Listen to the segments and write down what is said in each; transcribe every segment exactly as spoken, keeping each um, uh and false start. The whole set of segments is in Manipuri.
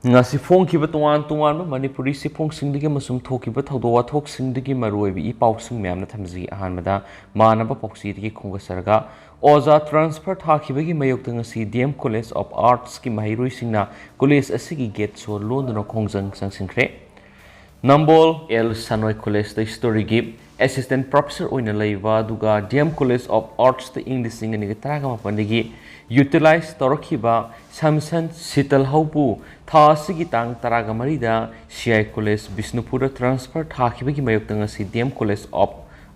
ꯉꯁꯤ ꯐꯣꯡꯈꯤꯕ ꯇꯣꯉꯥꯟ ꯇꯣꯉꯥꯟꯕ ꯃꯅꯤꯄꯨꯔꯤ ꯆꯦꯐꯣꯡꯁꯤꯡꯗꯒꯤ ꯑꯃꯁꯨꯡ ꯊꯣꯛꯈꯤꯕ ꯊꯧꯗꯣꯛ ꯋꯥꯊꯣꯛꯁꯤꯡꯗꯒꯤ ꯃꯔꯨꯑꯣꯏꯕ ꯏ ꯄꯥꯎꯁꯤꯡ ꯃꯌꯥꯝꯅ ꯊꯝꯖꯒꯦ꯫ ꯑꯍꯥꯟꯕꯗ ꯃꯥꯟꯅꯕ ꯄꯥꯎꯆꯦꯗꯒꯤ ꯈꯣꯝꯒꯠꯆꯔꯒ, ꯑꯣꯖꯥ transfer ꯊꯥꯈꯤꯕꯒꯤ ꯃꯥꯌꯣꯛꯇ ꯉꯁꯤ D M College of Arts ꯀꯤ ꯃꯍꯩꯔꯣꯏꯁꯤꯡꯅ ꯀꯣꯂꯦꯖ ꯑꯁꯤꯒꯤ ꯒꯦꯠ ꯁꯣ ꯂꯣꯟꯗꯨꯅ ꯈꯣꯡꯖꯪ ꯆꯪꯁꯤꯟꯈ꯭ꯔꯦ꯫ ꯅꯝꯕꯣꯜ ꯑꯦꯜ ꯁꯅꯣꯏ ꯀꯣꯂꯦꯖꯇ ꯍꯤꯁꯇꯣꯔꯤꯒꯤ ꯑꯦꯁꯤꯁꯇꯦꯟ ꯄ꯭ꯔꯣꯐꯦꯁꯔ ꯑꯣꯏꯅ ꯂꯩꯕ, ꯑꯗꯨꯒ D M College of Arts ꯇ ꯏꯪ ꯂꯤꯁꯤꯡ ꯑꯅꯤꯒ ꯇꯔꯥꯒ ꯃꯥꯄꯟꯗꯒꯤ ꯌꯨꯇꯤꯂꯥꯏꯖ ꯇꯧꯔꯛꯈꯤꯕ ꯁꯝꯁꯟ ꯁꯤꯇꯜ ꯍꯧꯕꯨ ꯊꯥ ꯑꯁꯤꯒꯤ ꯇꯥꯡ ꯇꯔꯥꯒ ꯃꯔꯤꯗ C I College ꯕꯤꯁꯅꯨꯄꯨꯔꯗ transfer ꯊꯥꯈꯤꯕꯒꯤ ꯃꯥꯌꯣꯛꯇ ꯉꯁꯤ D M College of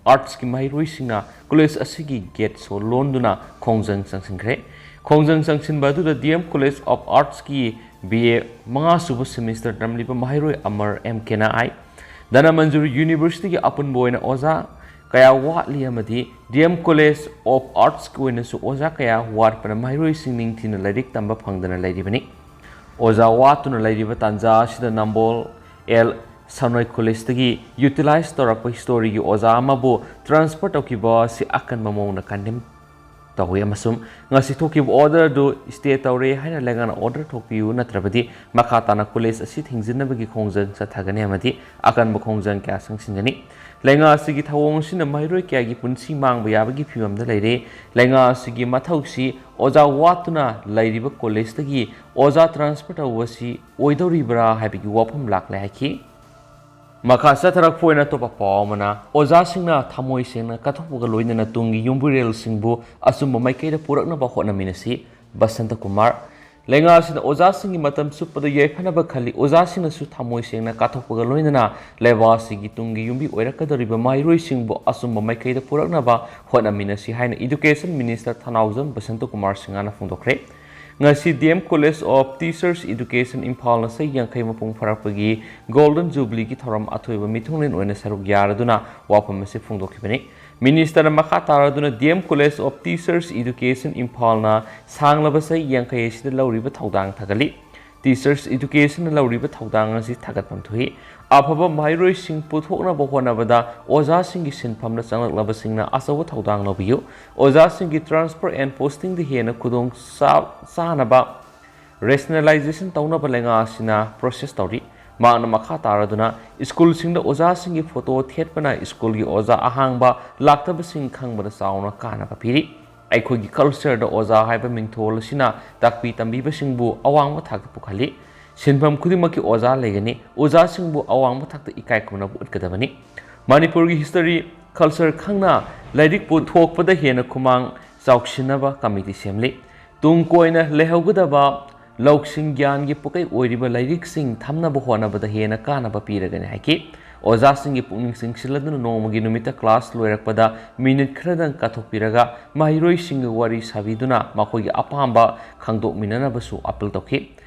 Arts ꯀꯤ ꯃꯍꯩꯔꯣꯏꯁꯤꯡꯅ ꯀꯣꯂꯦꯖ ꯑꯁꯤꯒꯤ ꯒꯦꯠ ꯁꯣ ꯂꯣꯟꯗꯨꯅ ꯈꯣꯡꯖꯪ ꯆꯪꯁꯤꯟꯈ꯭ꯔꯦ꯫ ꯈꯣꯡꯖꯪ ꯆꯪꯁꯤꯟꯕ ꯑꯗꯨꯗ D M College of Arts ꯀꯤ B A ꯃꯉꯥꯁꯨꯕ ꯁꯦꯃꯤꯁꯇꯔ ꯇꯝꯂꯤꯕ ꯃꯍꯩꯔꯣꯏ ꯑꯃꯔ M K ꯅ ꯍꯥꯏ, ꯙꯅꯃꯟꯖꯨꯔꯤ ꯌꯨꯅꯤꯚꯔꯁꯤꯇꯤꯒꯤ ꯑꯄꯨꯟꯕ ꯑꯣꯏꯅ ꯑꯣꯖꯥ ꯀꯌꯥ ꯋꯥꯠꯂꯤ ꯑꯃꯗꯤ D M College of Arts ꯀꯤ ꯑꯣꯏꯅꯁꯨ ꯑꯣꯖꯥ ꯀꯌꯥ ꯋꯥꯠꯄꯅ ꯃꯍꯩꯔꯣꯏꯁꯤꯡ ꯅꯤꯡꯊꯤꯅ ꯂꯥꯏꯔꯤꯛ ꯇꯝꯕ ꯐꯪꯗꯅ ꯂꯩꯔꯤꯕꯅꯤ꯫ ꯑꯣꯖꯥ ꯋꯥꯠꯇꯨꯅ ꯂꯩꯔꯤꯕ ꯇꯥꯟꯖꯥ ꯑꯁꯤꯗ ꯅꯝꯕꯣꯜ ꯑꯦꯜ ꯁꯅꯣꯏ ꯀꯣꯂꯦꯖꯇꯒꯤ ꯌꯨꯇꯤꯂꯥꯏꯖ ꯇꯧꯔꯛꯄ ꯍꯤꯁꯇꯣꯔꯤꯒꯤ ꯑꯣꯖꯥ ꯑꯃꯕꯨ transfer ꯇꯧꯈꯤꯕ ꯑꯁꯤ ꯑꯀꯟꯕ ꯃꯑꯣꯡꯗ condemn ꯇꯧꯏ ꯑꯃꯁꯨꯡ ꯉꯁꯤ ꯊꯣꯛꯈꯤꯕ order ꯑꯗꯨ stay ꯇꯧꯔꯦ ꯍꯥꯏꯅ ꯂꯩꯉꯥꯛꯅ order ꯊꯣꯛꯄꯤꯌꯨ, ꯅꯠꯇ꯭ꯔꯕꯗꯤ ꯃꯈꯥ ꯇꯥꯅ ꯀꯣꯂꯦꯖ ꯑꯁꯤ ꯊꯤꯡꯖꯤꯟꯅꯕꯒꯤ ꯈꯣꯡꯖꯪ ꯆꯠꯊꯒꯅꯤ ꯑꯃꯗꯤ ꯑꯀꯟꯕ ꯈꯣꯡꯖꯪ ꯀꯌꯥ ꯆꯪꯁꯤꯟꯒꯅꯤ꯫ ꯂꯩꯉꯥꯛ ꯑꯁꯤꯒꯤ ꯊꯧꯑꯣꯡ ꯑꯁꯤꯅ ꯃꯍꯩꯔꯣꯏ ꯀꯌꯥꯒꯤ ꯄꯨꯟꯁꯤ ꯃꯥꯡꯕ ꯌꯥꯕꯒꯤ ꯐꯤꯕꯝꯗ ꯂꯩꯔꯦ꯫ ꯂꯩꯉꯥꯛ ꯑꯁꯤꯒꯤ ꯃꯊꯧꯁꯤ ꯑꯣꯖꯥ ꯋꯥꯠꯇꯨꯅ ꯂꯩꯔꯤꯕ ꯀꯣꯂꯦꯖꯇꯒꯤ ꯑꯣꯖꯥ transfer ꯇꯧꯕ ꯑꯁꯤ ꯑꯣꯏꯗꯧꯔꯤꯕ꯭ꯔꯥ ꯍꯥꯏꯕꯒꯤ ꯋꯥꯐꯝ ꯂꯥꯛꯂꯦ ꯍꯥꯏꯈꯤ꯫ ꯃꯈꯥ ꯆꯠꯊꯔꯛꯄ ꯑꯣꯏꯅ ꯑꯇꯣꯞꯄ ꯄꯥꯎ ꯑꯃꯅ, ꯑꯣꯖꯥꯁꯤꯡꯅ ꯊꯃꯣꯏ ꯁꯦꯡꯅ ꯀꯠꯊꯣꯛꯄꯒ ꯂꯣꯏꯅꯅ ꯇꯨꯡꯒꯤ ꯌꯨꯝꯕꯤꯔꯦꯜꯁꯤꯡꯕꯨ ꯑꯆꯨꯝꯕ ꯃꯥꯏꯀꯩꯗ ꯄꯨꯔꯛꯅꯕ ꯍꯣꯠꯅꯃꯤꯟꯅꯁꯤ, ꯕꯁꯟꯇ ꯀꯨꯃꯥꯔ꯫ ꯂꯩꯉꯥꯛ ꯑꯁꯤꯅ ꯑꯣꯖꯥꯁꯤꯡꯒꯤ ꯃꯇꯝ ꯆꯨꯞꯄꯗ ꯌꯥꯏꯐꯅꯕ ꯈꯜꯂꯤ꯫ ꯑꯣꯖꯥꯁꯤꯡꯅꯁꯨ ꯊꯃꯣꯏ ꯁꯦꯡꯅ ꯀꯠꯊꯣꯛꯄꯒ ꯂꯣꯏꯅꯅ ꯂꯩꯕꯥꯛ ꯑꯁꯤꯒꯤ ꯇꯨꯡꯒꯤ ꯌꯨꯝꯕꯤ ꯑꯣꯏꯔꯛꯀꯗꯧꯔꯤꯕ ꯃꯍꯩꯔꯣꯏꯁꯤꯡꯕꯨ ꯑꯆꯨꯝꯕ ꯃꯥꯏꯀꯩꯗ ꯄꯨꯔꯛꯅꯕ ꯍꯣꯠꯅꯃꯤꯟꯅꯁꯤ ꯍꯥꯏꯅ Education Minister ꯊꯅꯥꯎꯖꯝ ꯕꯁꯟꯇ ꯀꯨꯃꯥꯔ ꯁꯤꯡꯍꯅ ꯐꯣꯡꯗꯣꯛꯈ꯭ꯔꯦ꯫ ꯉꯁꯤ D M College of Teachers Education ꯏꯝꯐꯥꯜꯅ ꯆꯍꯤ ꯌꯥꯡꯈꯩ ꯃꯄꯨꯡ ꯐꯥꯔꯛꯄꯒꯤ Golden Jubilee ꯒꯤ ꯊꯧꯔꯝ ꯑꯊꯣꯏꯕ ꯃꯤꯊꯨꯡꯂꯦꯟ ꯑꯣꯏꯅ ꯁꯔꯨꯛ ꯌꯥꯔꯗꯨꯅ ꯋꯥꯐꯝ ꯑꯁꯤ ꯐꯣꯡꯗꯣꯛꯈꯤꯕꯅꯤ꯫ Minister ꯅ ꯃꯈꯥ ꯇꯥꯔꯗꯨꯅ D M College of Teachers Education ꯏꯝꯐꯥꯜꯅ ꯁꯥꯡꯂꯕ ꯆꯍꯤ ꯌꯥꯡꯈꯩ ꯑꯁꯤꯗ ꯂꯧꯔꯤꯕ ꯊꯧꯗꯥꯡ ꯊꯥꯒꯠꯂꯤ꯫ Teachers Education ꯅ ꯂꯧꯔꯤꯕ ꯊꯧꯗꯥꯡ ꯑꯁꯤ ꯊꯥꯒꯠꯐꯝ ꯊꯣꯛꯏ꯫ ꯑꯐꯕ ꯃꯍꯩꯔꯣꯏꯁꯤꯡ ꯄꯨꯊꯣꯛꯅꯕ ꯍꯣꯠꯅꯕꯗ ꯑꯣꯖꯥꯁꯤꯡꯒꯤ ꯁꯤꯟꯐꯝꯗ ꯆꯪꯂꯛꯂꯕꯁꯤꯡꯅ ꯑꯆꯧꯕ ꯊꯧꯗꯥꯡ ꯂꯧꯕꯤꯌꯨ꯫ ꯑꯣꯖꯥꯁꯤꯡꯒꯤ transfer and posting ꯗ ꯍꯦꯟꯅ ꯈꯨꯗꯣꯡ ꯆꯥ-, ꯆꯥꯅꯕ ꯔꯦꯁꯅꯦꯂꯥꯏꯖꯦꯁꯟ ꯇꯧꯅꯕ ꯂꯩꯉꯥꯛ ꯑꯁꯤꯅ ꯄ꯭ꯔꯣꯁꯦꯁ ꯇꯧꯔꯤ꯫ ꯃꯍꯥꯛꯅ ꯃꯈꯥ ꯇꯥꯔꯗꯨꯅ ꯁ꯭ꯀꯨꯜꯁꯤꯡꯗ ꯑꯣꯖꯥꯁꯤꯡꯒꯤ ꯐꯣꯇꯣ ꯊꯦꯠꯄꯅ ꯁ꯭ꯀꯨꯜꯒꯤ ꯑꯣꯖꯥ ꯑꯍꯥꯡꯕ ꯂꯥꯛꯇꯕꯁꯤꯡ ꯈꯪꯕꯗ ꯆꯥꯎꯅ ꯀꯥꯟꯅꯕ ꯄꯤꯔꯤ꯫ ꯑꯩꯈꯣꯏꯒꯤ ꯀꯜꯆꯔꯗ ꯑꯣꯖꯥ ꯍꯥꯏꯕ ꯃꯤꯡꯊꯣꯜ ꯑꯁꯤꯅ ꯇꯥꯛꯄꯤ ꯇꯝꯕꯤꯕꯁꯤꯡꯕꯨ ꯑꯋꯥꯡꯕ ꯊꯥꯛꯇ ꯄꯨꯈꯠꯂꯤ꯫ ꯁꯤꯟꯐꯝ ꯈꯨꯗꯤꯡꯃꯛꯀꯤ ꯑꯣꯖꯥ ꯂꯩꯒꯅꯤ꯫ ꯑꯣꯖꯥꯁꯤꯡꯕꯨ ꯑꯋꯥꯡꯕ ꯊꯥꯛꯇ ꯏꯀꯥꯏ ꯈꯨꯝꯅꯕ ꯎꯠꯀꯗꯕꯅꯤ꯫ ꯃꯅꯤꯄꯨꯔꯒꯤ ꯍꯤꯁꯇꯔꯤ, ꯀꯜꯆꯔ ꯈꯪꯅ ꯂꯥꯏꯔꯤꯛ ꯄꯨꯊꯣꯛꯄꯗ ꯍꯦꯟꯅ ꯈꯨꯃꯥꯡ ꯆꯥꯎꯁꯤꯟꯅꯕ ꯀꯃꯤꯇꯤ ꯁꯦꯝꯂꯤ꯫ ꯇꯨꯡ ꯀꯣꯏꯅ ꯂꯩꯍꯧꯒꯗꯕ ꯂꯧꯁꯤꯡ ꯒ꯭ꯌꯥꯟꯒꯤ ꯄꯨꯀꯩ ꯑꯣꯏꯔꯤꯕ ꯂꯥꯏꯔꯤꯛꯁꯤꯡ ꯊꯝꯅꯕ ꯍꯣꯠꯅꯕꯗ ꯍꯦꯟꯅ ꯀꯥꯟꯅꯕ ꯄꯤꯔꯒꯅꯤ ꯍꯥꯏꯈꯤ꯫ ꯑꯣꯖꯥꯁꯤꯡꯒꯤ ꯄꯨꯛꯅꯤꯡ ꯆꯤꯡꯁꯤꯜꯂꯗꯨꯅ ꯅꯣꯡꯃꯒꯤ ꯅꯨꯃꯤꯠꯇ ꯀ꯭ꯂꯥꯁ ꯂꯣꯏꯔꯛꯄꯗ ꯃꯤꯅꯤꯠ ꯈꯔꯗꯪ ꯀꯥꯊꯣꯛꯄꯤꯔꯒ ꯃꯍꯩꯔꯣꯏꯁꯤꯡꯒ ꯋꯥꯔꯤ ꯁꯥꯕꯤꯗꯨꯅ ꯃꯈꯣꯏꯒꯤ ꯑꯄꯥꯝꯕ ꯈꯪꯗꯣꯛꯃꯤꯟꯅꯅꯕꯁꯨ ꯑꯄꯤꯜ ꯇꯧꯈꯤ꯫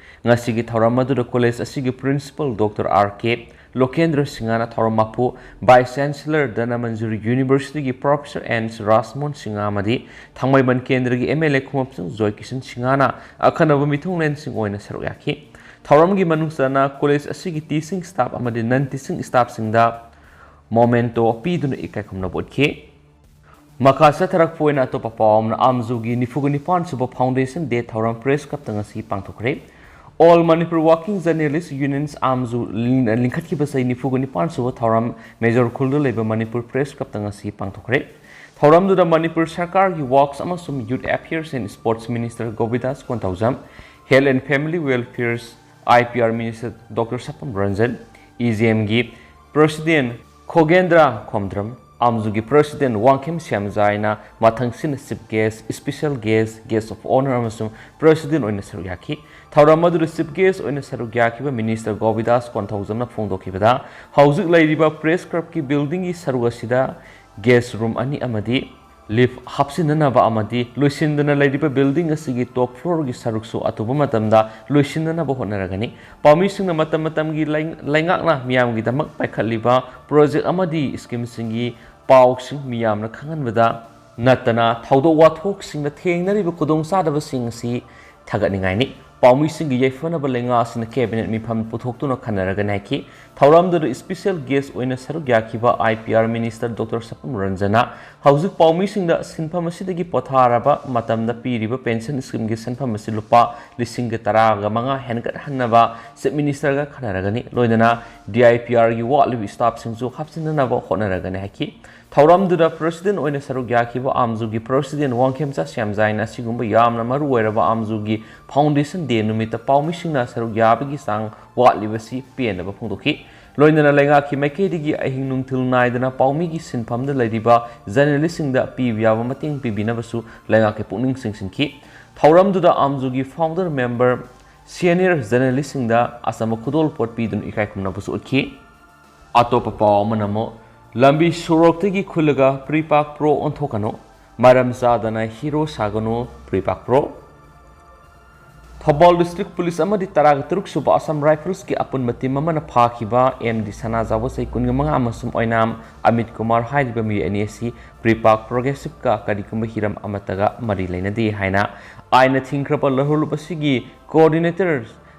ꯉꯁꯤꯒꯤ ꯊꯧꯔꯝ ꯑꯗꯨꯗ ꯀꯣꯂꯦꯖ ꯑꯁꯤꯒꯤ ꯄ꯭ꯔꯤꯟꯁꯤꯄꯜ ꯗꯣꯛꯇꯔ ꯑꯥꯔ ꯀꯦ ꯂꯣꯀꯦꯟꯗ꯭ꯔ ꯁꯤꯡꯍꯅ ꯊꯧꯔꯝ ꯃꯄꯨ, ꯚꯥꯏꯁ ꯆꯥꯟꯁꯦꯂꯔ ꯙꯅꯃꯟꯖꯨꯔꯤ ꯌꯨꯅꯤꯚꯔꯁꯤꯇꯤꯒꯤ ꯄ꯭ꯔꯣꯐꯦꯁꯔ ꯑꯦꯟ ꯔꯥꯖꯃꯣꯍꯟ ꯁꯤꯡꯍ ꯑꯃꯗꯤ ꯊꯥꯡꯃꯩꯕꯟ ꯀꯦꯟꯗ꯭ꯔꯒꯤ ꯑꯦꯝ ꯑꯦꯜ ꯑꯦ ꯈꯨꯃꯞꯁꯤꯡ ꯖꯣꯏ ꯀꯤꯁꯟ ꯁꯤꯡꯍꯅ ꯑꯈꯟꯅꯕ ꯃꯤꯊꯨꯡꯂꯦꯟꯁꯤꯡ ꯑꯣꯏꯅ ꯁꯔꯨꯛ ꯌꯥꯈꯤ꯫ ꯊꯧꯔꯝꯒꯤ ꯃꯅꯨꯡ ꯆꯟꯅ ꯀꯣꯂꯦꯖ ꯑꯁꯤꯒꯤ ꯇꯤꯆꯤꯡ ꯁ꯭ꯇꯥꯐ ꯑꯃꯗꯤ ꯅꯟ ꯇꯤꯆꯤꯡ ꯁ꯭ꯇꯥꯐꯁꯤꯡꯗ ꯃꯣꯃꯦꯟꯇꯣ ꯄꯤꯗꯨꯅ ꯏꯀꯥꯏ ꯈꯨꯝꯅꯕ ꯎꯠꯈꯤ꯫ ꯃꯈꯥ ꯆꯠꯊꯔꯛꯄ ꯑꯣꯏꯅ ꯑꯇꯣꯞꯄ ꯄꯥꯎ ꯑꯃꯅ, ꯑꯥꯝꯖꯨꯒꯤ ꯅꯤꯐꯨꯒ ꯅꯤꯄꯥꯟ ꯁꯨꯕ ꯐꯥꯎꯟꯗꯦꯁꯟ ꯗꯦ ꯊꯧꯔꯝ ꯄ꯭ꯔꯦꯁ ꯀ꯭ꯂꯕꯇ ꯉꯁꯤ ꯄꯥꯡꯊꯣꯛꯈ꯭ꯔꯦ꯫ All Manipur Working Journalists Unions, ꯑꯥꯝꯖꯨ, ꯂꯤꯡ-, ꯂꯤꯡꯈꯠꯈꯤꯕ ꯆꯍꯤ ꯅꯤꯐꯨꯒ ꯅꯤꯄꯥꯟ ꯁꯨꯕ ꯊꯧꯔꯝ ꯃꯦꯖꯣꯔ ꯈꯨꯜꯗ ꯂꯩꯕ ꯃꯅꯤꯄꯨꯔ ꯄ꯭ꯔꯦꯁ ꯀ꯭ꯂꯕꯇ ꯉꯁꯤ ꯄꯥꯡꯊꯣꯛꯈ꯭ꯔꯦ꯫ ꯊꯧꯔꯝꯗꯨꯗ ꯃꯅꯤꯄꯨꯔ ꯁꯔꯀꯥꯔꯒꯤ Works ꯑꯃꯁꯨꯡ Youth Affairs and Sports Minister Govindas Konthoujam, Health and Family Welfare, I P R Minister Doctor Sapam Ranjan, E G ꯑꯦꯝꯒꯤ ꯄ꯭ꯔꯁꯤꯗꯦꯟ ꯈꯣꯒꯦꯟꯗ꯭ꯔ ꯈꯣꯝꯗ꯭ꯔꯝ, ꯑꯥꯝꯖꯨꯒꯤ ꯄ꯭ꯔꯁꯤꯗꯦꯟ ꯋꯥꯡꯈꯦꯝ ꯁ꯭ꯌꯥꯝꯖꯥꯏꯅ ꯃꯊꯪꯁꯤꯠꯅ chief guest, special guest, guest of honour ꯑꯃꯁꯨꯡ ꯄ꯭ꯔꯁꯤꯗꯦꯟ ꯑꯣꯏꯅ ꯁꯔꯨꯛ ꯌꯥꯈꯤ꯫ ꯊꯧꯔꯝ ꯑꯗꯨꯗ ꯆꯤꯐ ꯒꯦꯁ ꯑꯣꯏꯅ ꯁꯔꯨꯛ ꯌꯥꯈꯤꯕ ꯃꯤꯅꯤꯁꯇꯔ ꯒꯣꯕꯤꯟꯗꯥꯁ ꯀꯣꯟꯊꯧꯖꯝꯅ ꯐꯣꯡꯗꯣꯛꯈꯤꯕꯗ, ꯍꯧꯖꯤꯛ ꯂꯩꯔꯤꯕ ꯄ꯭ꯔꯦꯁ ꯀ꯭ꯂꯕꯀꯤ ꯕꯤꯜꯗꯤꯡꯒꯤ ꯁꯔꯨꯛ ꯑꯁꯤꯗ ꯒꯦꯁ ꯔꯨꯝ ꯑꯅꯤ ꯑꯃꯗꯤ ꯂꯤꯐ ꯍꯥꯞꯆꯤꯟꯅꯅꯕ ꯑꯃꯗꯤ ꯂꯣꯏꯁꯤꯟꯗꯅ ꯂꯩꯔꯤꯕ ꯕꯤꯜꯗꯤꯡ ꯑꯁꯤꯒꯤ ꯇꯣꯞ ꯐ꯭ꯂꯣꯔꯒꯤ ꯁꯔꯨꯛꯁꯨ ꯑꯊꯨꯕ ꯃꯇꯝꯗ ꯂꯣꯏꯁꯤꯟꯅꯅꯕ ꯍꯣꯠꯅꯔꯒꯅꯤ꯫ ꯄꯥꯎꯃꯤꯁꯤꯡꯅ ꯃꯇꯝ ꯃꯇꯝꯒꯤ ꯂꯩ-, ꯂꯩꯉꯥꯛꯅ ꯃꯤꯌꯥꯝꯒꯤꯗꯃꯛ ꯄꯥꯏꯈꯠꯂꯤꯕ ꯄ꯭ꯔꯣꯖꯦꯛ ꯑꯃꯗꯤ ꯁ꯭ꯀꯤꯝꯁꯤꯡꯒꯤ ꯄꯥꯎꯁꯤꯡ ꯃꯤꯌꯥꯝꯅ ꯈꯪꯍꯟꯕꯗ ꯅꯠꯇꯅ ꯊꯧꯗꯣꯛ ꯋꯥꯊꯣꯛꯁꯤꯡꯗ ꯊꯦꯡꯅꯔꯤꯕ ꯈꯨꯗꯣꯡꯆꯥꯗꯕꯁꯤꯡ ꯑꯁꯤ ꯊꯥꯒꯠꯅꯤꯡꯉꯥꯏꯅꯤ꯫ ꯄꯥꯎꯃꯤꯁꯤꯡꯒꯤ ꯌꯥꯏꯐꯅꯕ ꯂꯩꯉꯥꯛ ꯑꯁꯤꯅ cabinet ꯃꯤꯐꯝ ꯄꯨꯊꯣꯛꯇꯨꯅ ꯈꯟꯅꯔꯒꯅꯤ ꯍꯥꯏꯈꯤ꯫ ꯊꯧꯔꯝꯗꯨꯗ special guest ꯑꯣꯏꯅ ꯁꯔꯨꯛ ꯌꯥꯈꯤꯕ I P R minister Doctor ꯁꯄꯝ ꯔꯟꯖꯟꯅ ꯍꯧꯖꯤꯛ ꯄꯥꯎꯃꯤꯁꯤꯡꯗ ꯁꯤꯟꯐꯝ ꯑꯁꯤꯗꯒꯤ ꯄꯣꯊꯥꯔꯕ ꯃꯇꯝꯗ ꯄꯤꯔꯤꯕ pension schemeꯒꯤ ꯁꯦꯟꯐꯝ ꯑꯁꯤ ꯂꯨꯄꯥ ꯂꯤꯁꯤꯡ ꯇꯔꯥꯒ ꯃꯉꯥ ꯍꯦꯟꯒꯠꯍꯟꯅꯕ Chief Ministerꯒ ꯈꯟꯅꯔꯒꯅꯤ꯫ ꯂꯣꯏꯅꯅ D I P Rꯒꯤ ꯋꯥꯠꯂꯤꯕ staffꯁꯤꯡꯁꯨ ꯍꯥꯞꯆꯤꯟꯅꯅꯕ ꯍꯣꯠꯅꯔꯒꯅꯤ ꯍꯥꯏꯈꯤ꯫ ꯊꯧꯔꯝꯗꯨꯗ president ꯑꯣꯏꯅ ꯁꯔꯨꯛ ꯌꯥꯈꯤꯕ ꯑꯥꯝꯖꯨꯒꯤ president ꯋꯥꯡꯈꯦꯝꯆꯥ ꯁ꯭ꯌꯥꯝꯖꯥꯏꯅ ꯑꯁꯤꯒꯨꯝꯕ ꯌꯥꯝꯅ ꯃꯔꯨ ꯑꯣꯏꯔꯕ ꯑꯥꯝꯖꯨꯒꯤ foundation day ꯅꯨꯃꯤꯠꯇ ꯄꯥꯎꯃꯤꯁꯤꯡꯅ ꯁꯔꯨꯛ ꯌꯥꯕꯒꯤ ꯆꯥꯡ ꯋꯥꯠꯂꯤꯕꯁꯤ ꯄꯦꯟꯗꯕ ꯐꯣꯡꯗꯣꯛꯈꯤ꯫ ꯂꯣꯏꯅꯅ ꯂꯩꯉꯥꯛꯀꯤ ꯃꯥꯏꯀꯩꯗꯒꯤ ꯑꯍꯤꯡ ꯅꯨꯡꯊꯤꯜ ꯅꯥꯏꯗꯅ ꯄꯥꯎꯃꯤꯒꯤ ꯁꯤꯟꯐꯝꯗ ꯂꯩꯔꯤꯕ journalistꯁꯤꯡꯗ ꯄꯤꯕ ꯌꯥꯕ ꯃꯇꯦꯡ ꯄꯤꯕꯤꯅꯕꯁꯨ ꯂꯩꯉꯥꯛꯀꯤ ꯄꯨꯛꯅꯤꯡ ꯆꯤꯡꯁꯤꯟꯈꯤ꯫ ꯊꯧꯔꯝꯗꯨꯗ ꯑꯥꯝꯖꯨꯒꯤ founder member, senior journalistꯁꯤꯡꯗ ꯑꯆꯝꯕ ꯈꯨꯗꯣꯜꯄꯣꯠ ꯄꯤꯗꯨꯅ ꯏꯀꯥꯏ ꯈꯨꯝꯅꯕꯁꯨ ꯎꯠꯈꯤ꯫ ꯑꯇꯣꯞꯄ ꯄꯥꯎ ꯑꯃꯅ ꯑꯃꯨꯛ, ꯂꯝꯕꯤ ꯁꯣꯔꯣꯛꯇꯒꯤ ꯈꯨꯜꯂꯒ ꯄ꯭ꯔꯤꯄꯥꯛ ꯄ꯭ꯔꯣ ꯑꯣꯟꯊꯣꯛꯀꯅꯨ, ꯃꯔꯝ ꯆꯥꯗꯅ ꯍꯤꯔꯣ ꯁꯥꯒꯅꯨ PREPAK pro. Thoubal district police ꯑꯃꯗꯤ ꯇꯔꯥꯒ ꯇꯔꯨꯛ ꯁꯨꯕ Assam Riflesꯀꯤ ꯑꯄꯨꯟꯕ team ꯑꯃꯅ ꯐꯥꯈꯤꯕ M D ꯁꯅꯥꯖꯥꯎꯕ ꯆꯍꯤ ꯀꯨꯟꯒ ꯃꯉꯥ ꯑꯃꯁꯨꯡ ꯑꯣꯏꯅꯥꯝ ꯑꯃꯤꯠ ꯀꯨꯃꯥꯔ ꯍꯥꯏꯔꯤꯕ ꯃꯤꯑꯣꯏ ꯑꯅꯤ ꯑꯁꯤ ꯄ꯭ꯔꯤꯄꯥꯛ Progressiveꯀ ꯀꯔꯤꯒꯨꯝꯕ ꯍꯤꯔꯝ ꯑꯃꯠꯇꯒ ꯃꯔꯤ ꯂꯩꯅꯗꯦ ꯍꯥꯏꯅ ꯑꯥꯏꯟꯅ ꯊꯤꯡꯈ꯭ꯔꯕ ꯂꯧꯍꯧꯂꯨꯞ ꯑꯁꯤꯒꯤ coordinator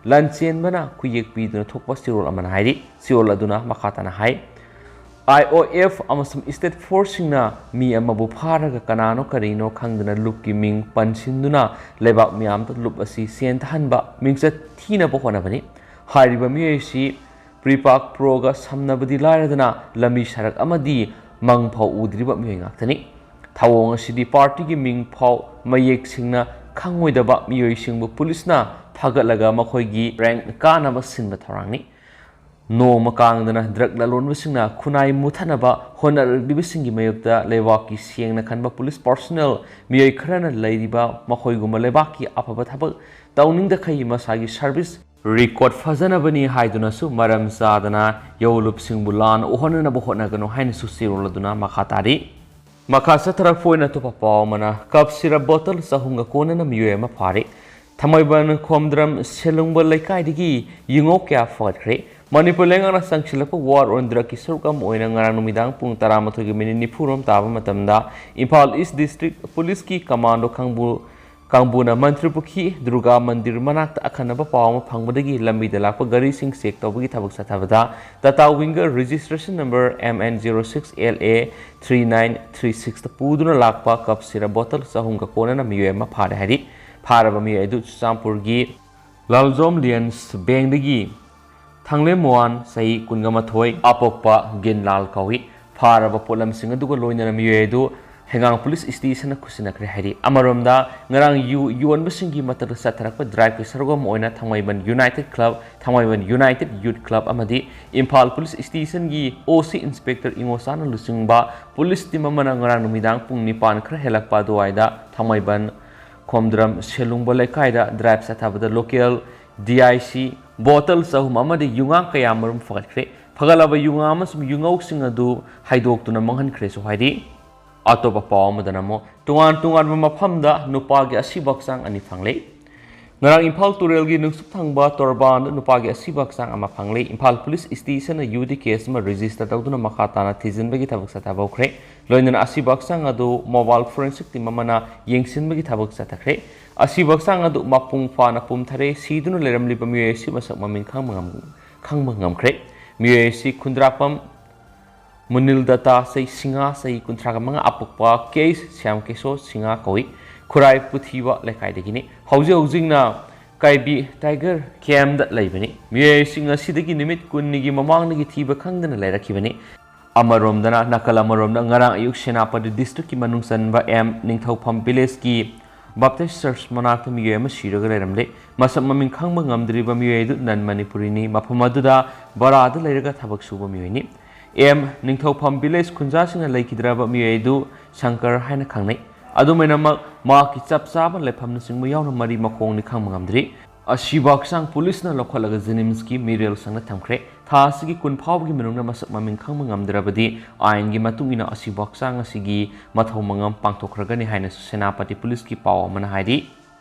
ꯂꯟꯆꯦꯟꯕꯅ ꯈꯨꯌꯦꯛ ꯄꯤꯗꯨꯅ ꯊꯣꯛꯄ ꯆꯦꯔꯣꯜ ꯑꯃꯅ ꯍꯥꯏꯔꯤ꯫ ꯆꯦꯔꯣꯜ ꯑꯗꯨꯅ ꯃꯈꯥ ꯇꯥꯅ ꯍꯥꯏ, I O F ꯑꯃꯁꯨꯡ state forceꯁꯤꯡꯅ ꯃꯤ ꯑꯃꯕꯨ ꯐꯥꯔꯒ ꯀꯅꯥꯅꯣ ꯀꯔꯤꯅꯣ ꯈꯪꯗꯅ ꯂꯨꯞꯀꯤ ꯃꯤꯡ ꯄꯟꯁꯤꯟꯗꯨꯅ ꯂꯩꯕꯥꯛ ꯃꯤꯌꯥꯝꯗ ꯂꯨꯞ ꯑꯁꯤ ꯆꯦꯟꯊꯍꯟꯕ, ꯃꯤꯡꯆꯠ ꯊꯤꯅꯕ ꯍꯣꯠꯅꯕꯅꯤ꯫ ꯍꯥꯏꯔꯤꯕ ꯃꯤꯑꯣꯏ ꯑꯁꯤ ꯄ꯭ꯔꯤꯄꯥꯛ ꯄ꯭ꯔꯣꯒ ꯁꯝꯅꯕꯗꯤ ꯂꯥꯏꯔꯗꯅ ꯂꯝꯕꯤ ꯁꯔꯛ ꯑꯃꯗꯤ ꯃꯪ ꯐꯥꯎ ꯎꯗ꯭ꯔꯤꯕ ꯃꯤꯑꯣꯏ ꯉꯥꯛꯇꯅꯤ꯫ ꯊꯧꯑꯣꯡ ꯑꯁꯤꯗꯤ partyꯒꯤ ꯃꯤꯡ ꯐꯥꯎ ꯃꯌꯦꯛ ꯁꯦꯡꯅ ꯈꯪꯉꯣꯏꯗꯕ ꯃꯤꯑꯣꯏꯁꯤꯡꯕꯨ policeꯅ ꯐꯥꯒꯠꯂꯒ ꯃꯈꯣꯏꯒꯤ rank ꯀꯥꯅꯕ ꯁꯤꯟꯕ ꯊꯧꯔꯥꯡꯅꯤ꯫ ꯅꯣꯡꯃ ꯀꯥꯡꯗꯅ drug ꯂꯂꯣꯟꯕꯁꯤꯡꯅ ꯈꯨꯟꯅꯥꯏ ꯃꯨꯊꯠꯅꯕ ꯍꯣꯠꯅꯔꯛꯂꯤꯕꯁꯤꯡꯒꯤ ꯃꯥꯌꯣꯛꯇ ꯂꯩꯕꯥꯛꯀꯤ ꯁꯦꯡꯅ ꯈꯟꯕ police personnel ꯃꯤꯑꯣꯏ ꯈꯔꯅ ꯂꯩꯔꯤꯕ ꯃꯈꯣꯏꯒꯨꯝꯕ ꯂꯩꯕꯥꯛꯀꯤ ꯑꯐꯕ ꯊꯕꯛ ꯇꯧꯅꯤꯡꯗꯈꯩ ꯃꯁꯥꯒꯤ service record ꯐꯖꯅꯕꯅꯤ ꯍꯥꯏꯗꯨꯅꯁꯨ ꯃꯔꯝ ꯆꯥꯗꯅ ꯌꯧꯂꯨꯞꯁꯤꯡꯕꯨ ꯂꯥꯟꯅ ꯎꯍꯟꯅꯅꯕ ꯍꯣꯠꯅꯒꯅꯨ ꯍꯥꯏꯅꯁꯨ ꯆꯦꯔꯣꯜ ꯑꯗꯨꯅ ꯃꯈꯥ ꯇꯥꯔꯤ꯫ ꯃꯈꯥ ꯆꯠꯊꯔꯛꯄ ꯑꯣꯏꯅ ꯑꯇꯣꯞꯄ ꯄꯥꯎ ꯑꯃꯅ, cough syrup bottle ꯆꯍꯨꯝꯒ ꯀꯣꯟꯅꯅ ꯃꯤꯑꯣꯏ ꯑꯃ ꯐꯥꯔꯦ꯫ ꯊꯥꯡꯃꯩꯕꯟ ꯈꯣꯝꯗ꯭ꯔꯝ ꯁꯦꯂꯨꯡꯕ ꯂꯩꯀꯥꯏꯗꯒꯤ ꯌꯨꯉꯧ ꯀꯌꯥ ꯐꯒꯠꯈ꯭ꯔꯦ꯫ ꯃꯅꯤꯄꯨꯔ ꯂꯩꯉꯥꯛꯅ ꯆꯪꯁꯤꯜꯂꯛꯄ war on drugꯀꯤ ꯁꯔꯨꯛ ꯑꯃ ꯑꯣꯏꯅ ꯉꯔꯥꯡ ꯅꯨꯃꯤꯗꯥꯡ ꯄꯨꯡ ꯇꯔꯥꯃꯥꯊꯣꯏꯒꯤ minute ꯅꯤꯐꯨ ꯔꯣꯝ ꯇꯥꯕ ꯃꯇꯝꯗ ꯏꯝꯐꯥꯜ East District Policeꯀꯤ commando ꯈꯪꯕꯨ ꯀꯥꯡꯕꯨꯅ ꯃꯟꯇ꯭ꯔꯤꯄꯨꯈ꯭ꯔꯤ ꯗꯨꯔꯒꯥ ꯃꯟꯗꯤꯔ ꯃꯅꯥꯛꯇ ꯑꯈꯟꯅꯕ ꯄꯥꯎ ꯑꯃ ꯐꯪꯕꯗꯒꯤ ꯂꯝꯕꯤꯗ ꯂꯥꯛꯄ ꯒꯥꯔꯤꯁꯤꯡ ꯆꯦꯛ ꯇꯧꯕꯒꯤ ꯊꯕꯛ ꯆꯠꯊꯕꯗ Tata Winger registration number M N zero six L A three nine three six ꯇ ꯄꯨꯗꯨꯅ ꯂꯥꯛꯄ ꯀꯞ ꯁꯤꯔ ꯕꯣꯇꯜ ꯆꯍꯨꯝꯒ ꯀꯣꯟꯅꯅ ꯃꯤꯑꯣꯏ ꯑꯃ ꯐꯥꯔꯦ ꯍꯥꯏꯔꯤ꯫ ꯐꯥꯔꯕ ꯃꯤꯑꯣꯏ ꯑꯗꯨ ꯆꯨꯔꯆꯥꯟꯄꯨꯔꯒꯤ ꯂꯥꯜꯖꯣꯝ ꯂꯤꯌꯟꯁ ꯕꯦꯡꯗꯒꯤ ꯊꯥꯡꯂꯦꯝ ꯃꯣꯍꯟ, ꯆꯍꯤ ꯀꯨꯟꯒ ꯃꯥꯊꯣꯏ, ꯑꯄꯣꯛꯄ ꯒꯤꯟꯂꯥꯜ ꯀꯧꯏ꯫ ꯐꯥꯔꯕ ꯄꯣꯠꯂꯝꯁꯤꯡ ꯑꯗꯨꯒ ꯂꯣꯏꯅꯅ ꯃꯤꯑꯣꯏ ꯑꯗꯨ ꯍꯩꯉꯥꯡ ꯄꯨꯂꯤꯁ ꯁ꯭ꯇꯦꯁꯟꯗ ꯈꯨꯠꯁꯤꯟꯅꯈ꯭ꯔꯦ ꯍꯥꯏꯔꯤ꯫ ꯑꯃꯔꯣꯝꯗ, ꯉꯔꯥꯡ ꯌꯨ ꯌꯣꯟꯕꯁꯤꯡꯒꯤ ꯃꯊꯛꯇ ꯆꯠꯊꯔꯛꯄ ꯗ꯭ꯔꯥꯏꯚꯀꯤ ꯁꯔꯨꯛ ꯑꯃ ꯑꯣꯏꯅ ꯊꯥꯡꯃꯩꯕꯟ ꯌꯨꯅꯥꯏꯇꯦꯗ ꯀ꯭ꯂꯕ, ꯊꯥꯡꯃꯩꯕꯟ ꯌꯨꯅꯥꯏꯇꯦꯗ ꯌꯨꯊ ꯀ꯭ꯂꯕ ꯑꯃꯗꯤ ꯏꯝꯐꯥꯜ ꯄꯨꯂꯤꯁ ꯁ꯭ꯇꯦꯁꯟꯒꯤ ꯑꯣ ꯁꯤ ꯏꯟꯁꯄꯦꯛꯇꯔ ꯏꯉꯣꯆꯥꯅ ꯂꯨꯆꯤꯡꯕ ꯄꯨꯂꯤꯁ ꯇꯤꯝ ꯑꯃꯅ ꯉꯔꯥꯡ ꯅꯨꯃꯤꯗꯥꯡ ꯄꯨꯡ ꯅꯤꯄꯥꯟ ꯈꯔ ꯍꯦꯜꯂꯛꯄ ꯑꯗꯨꯋꯥꯏꯗ ꯊꯥꯡꯃꯩꯕꯟ ꯈꯣꯝꯗ꯭ꯔꯝ ꯁꯦꯂꯨꯡꯕ ꯂꯩꯀꯥꯏꯗ ꯗ꯭ꯔꯥꯏꯚ ꯆꯠꯊꯕꯗ ꯂꯣꯀꯦꯜ ꯗꯤ ꯑꯥꯏ ꯁꯤ ꯕꯣꯇꯜ ꯆꯍꯨꯝ ꯑꯃꯗꯤ ꯌꯨꯉꯥ ꯀꯌꯥ ꯃꯔꯨꯝ ꯐꯒꯠꯈ꯭ꯔꯦ꯫ ꯐꯒꯠꯂꯕ ꯌꯨꯉꯥ ꯑꯃꯁꯨꯡ ꯌꯨꯉꯧꯁꯤꯡ ꯑꯗꯨ ꯍꯩꯗꯣꯛꯇꯨꯅ ꯃꯥꯡꯍꯟꯈ꯭ꯔꯦꯁꯨ ꯍꯥꯏꯔꯤ꯫ ꯑꯇꯣꯞꯄ ꯄꯥꯎ ꯑꯃꯗꯅ ꯑꯃꯨꯛ ꯇꯣꯉꯥꯟ ꯇꯣꯉꯥꯟꯕ ꯃꯐꯝꯗ ꯅꯨꯄꯥꯒꯤ ꯑꯁꯤꯕ ꯍꯛꯆꯥꯡ ꯑꯅꯤ ꯐꯪꯂꯦ꯫ ꯉꯔꯥꯡ ꯏꯝꯐꯥꯜ ꯇꯨꯔꯦꯜꯒꯤ ꯅꯨꯡꯁꯨꯞ ꯊꯪꯕ ꯇꯣꯔꯕꯥꯟꯗ ꯅꯨꯄꯥꯒꯤ ꯑꯁꯤꯕ ꯍꯛꯆꯥꯡ ꯑꯃ ꯐꯪꯂꯦ꯫ ꯏꯝꯐꯥꯜ ꯄꯨꯂꯤꯁ ꯁ꯭ꯇꯦꯁꯟꯅ ꯌꯨ ꯗꯤ ꯀꯦꯁ ꯑꯃ ꯔꯦꯖꯤꯁꯇꯔ ꯇꯧꯗꯨꯅ ꯃꯈꯥ ꯇꯥꯅ ꯊꯤꯖꯤꯟꯕꯒꯤ ꯊꯕꯛ ꯆꯠꯊꯕ ꯍꯧꯈ꯭ꯔꯦ꯫ ꯂꯣꯏꯅꯅ ꯑꯁꯤꯕ ꯍꯛꯆꯥꯡ ꯑꯗꯨ ꯃꯣꯕꯥꯏꯜ ꯐꯣꯔꯦꯟꯁꯤꯛ ꯇꯤꯝ ꯑꯃꯅ ꯌꯦꯡꯁꯤꯟꯕꯒꯤ ꯊꯕꯛ ꯆꯠꯊꯈ꯭ꯔꯦ꯫ ꯑꯁꯤꯕ ꯍꯛꯆꯥꯡ ꯑꯗꯨ ꯃꯄꯨꯡ ꯐꯥꯅ ꯄꯨꯝꯊꯔꯦ꯫ ꯁꯤꯗꯨꯅ ꯂꯩꯔꯝꯂꯤꯕ ꯃꯤꯑꯣꯏ ꯑꯁꯤ ꯃꯁꯛ ꯃꯃꯤꯡ ꯈꯪꯕ ꯉꯝ-, ꯈꯪꯕ ꯉꯝꯈ꯭ꯔꯦ꯫ ꯃꯤꯑꯣꯏ ꯑꯁꯤ ꯈꯨꯟꯗ꯭ꯔꯥꯛꯄꯝ ꯃꯨꯅꯤꯜ ꯗꯠꯇꯥ, ꯆꯍꯤ ꯁꯤꯡꯍꯥ, ꯆꯍꯤ ꯀꯨꯟꯊ꯭ꯔꯥꯒ ꯃꯉꯥ, ꯑꯄꯣꯛꯄ ꯀꯦ ꯁ꯭ꯌꯥꯝ ꯀꯦꯁꯣ ꯁꯤꯡꯍꯥ ꯀꯧꯏ꯫ ꯈꯨꯔꯥꯏ ꯄꯨꯊꯤꯕ ꯂꯩꯀꯥꯏꯗꯒꯤꯅꯤ꯫ ꯍꯧꯖꯤꯛ ꯍꯧꯖꯤꯛꯅ ꯀꯥꯏꯕꯤ ꯇꯥꯏꯒꯔ ꯀꯦꯝꯗ ꯂꯩꯕꯅꯤ꯫ ꯃꯤꯑꯣꯏꯁꯤꯡ ꯑꯁꯤꯗꯒꯤ ꯅꯨꯃꯤꯠ ꯀꯨꯟꯅꯤꯒꯤ ꯃꯃꯥꯡꯗꯒꯤ ꯊꯤꯕ ꯈꯪꯗꯅ ꯂꯩꯔꯛꯈꯤꯕꯅꯤ꯫ ꯑꯃꯔꯣꯝꯗꯅ, ꯅꯥꯀꯜ ꯑꯃꯔꯣꯝꯗ, ꯉꯔꯥꯡ ꯑꯌꯨꯛ ꯁꯦꯅꯥꯄꯇꯤ ꯗꯤꯁꯇ꯭ꯔꯤꯛꯀꯤ ꯃꯅꯨꯡ ꯆꯟꯕ ꯑꯦꯝ ꯅꯤꯡꯊꯧꯐꯝ ꯚꯤꯂꯦꯖꯀꯤ ꯕꯥꯞꯇꯤꯁ ꯆꯔꯆ ꯃꯅꯥꯛꯇ ꯃꯤꯑꯣꯏ ꯑꯃ ꯁꯤꯔꯒ ꯂꯩꯔꯝꯂꯦ꯫ ꯃꯁꯛ ꯃꯃꯤꯡ ꯈꯪꯕ ꯉꯝꯗ꯭ꯔꯤꯕ ꯃꯤꯑꯣꯏ ꯑꯗꯨ ꯅꯟ ꯃꯅꯤꯄꯨꯔꯤꯅꯤ꯫ ꯃꯐꯝ ꯑꯗꯨꯗ ꯚꯔꯥꯗ ꯂꯩꯔꯒ ꯊꯕꯛ ꯁꯨꯕ ꯃꯤꯑꯣꯏꯅꯤ꯫ ꯑꯦꯝ ꯅꯤꯡꯊꯧꯐꯝ ꯚꯤꯂꯦꯖ ꯈꯨꯟꯖꯥꯁꯤꯡꯅ ꯂꯩꯈꯤꯗ꯭ꯔꯕ ꯃꯤꯑꯣꯏ ꯑꯗꯨ ꯁꯪꯀꯔ ꯍꯥꯏꯅ ꯈꯪꯅꯩ꯫ ꯑꯗꯨꯃꯥꯏꯅꯃꯛ, ꯃꯍꯥꯛꯀꯤ ꯆꯞ ꯆꯥꯕ ꯂꯩꯐꯝꯅꯆꯤꯡꯕ ꯌꯥꯎꯅ ꯃꯔꯤ ꯃꯈꯣꯡꯅꯤ ꯈꯪꯕ ꯉꯝꯗ꯭ꯔꯤ꯫ ꯑꯁꯤꯕ ꯍꯛꯆꯥꯡ ꯄꯨꯂꯤꯁꯅ ꯂꯧꯈꯠꯂꯒ ꯖꯦꯅꯤꯝꯁꯀꯤ ꯃꯤꯔꯦꯜ ꯁꯪꯗ ꯊꯝꯈ꯭ꯔꯦ꯫ ꯊꯥ ꯑꯁꯤꯒꯤ ꯀꯨꯟ ꯐꯥꯎꯕꯒꯤ ꯃꯅꯨꯡꯗ ꯃꯁꯛ ꯃꯃꯤꯡ ꯈꯪꯕ ꯉꯝꯗ꯭ꯔꯕꯗꯤ ꯑꯥꯏꯟꯒꯤ ꯃꯇꯨꯡ ꯏꯟꯅ ꯑꯁꯤꯕ ꯍꯛꯆꯥꯡ ꯑꯁꯤꯒꯤ ꯃꯊꯧ ꯃꯉꯝ ꯄꯥꯡꯊꯣꯛꯈ꯭ꯔꯒꯅꯤ ꯍꯥꯏꯅꯁꯨ ꯁꯦꯅꯥꯄꯇꯤ ꯄꯨꯂꯤꯁꯀꯤ ꯄꯥꯎ ꯑꯃꯅ ꯍꯥꯏꯔꯤ꯫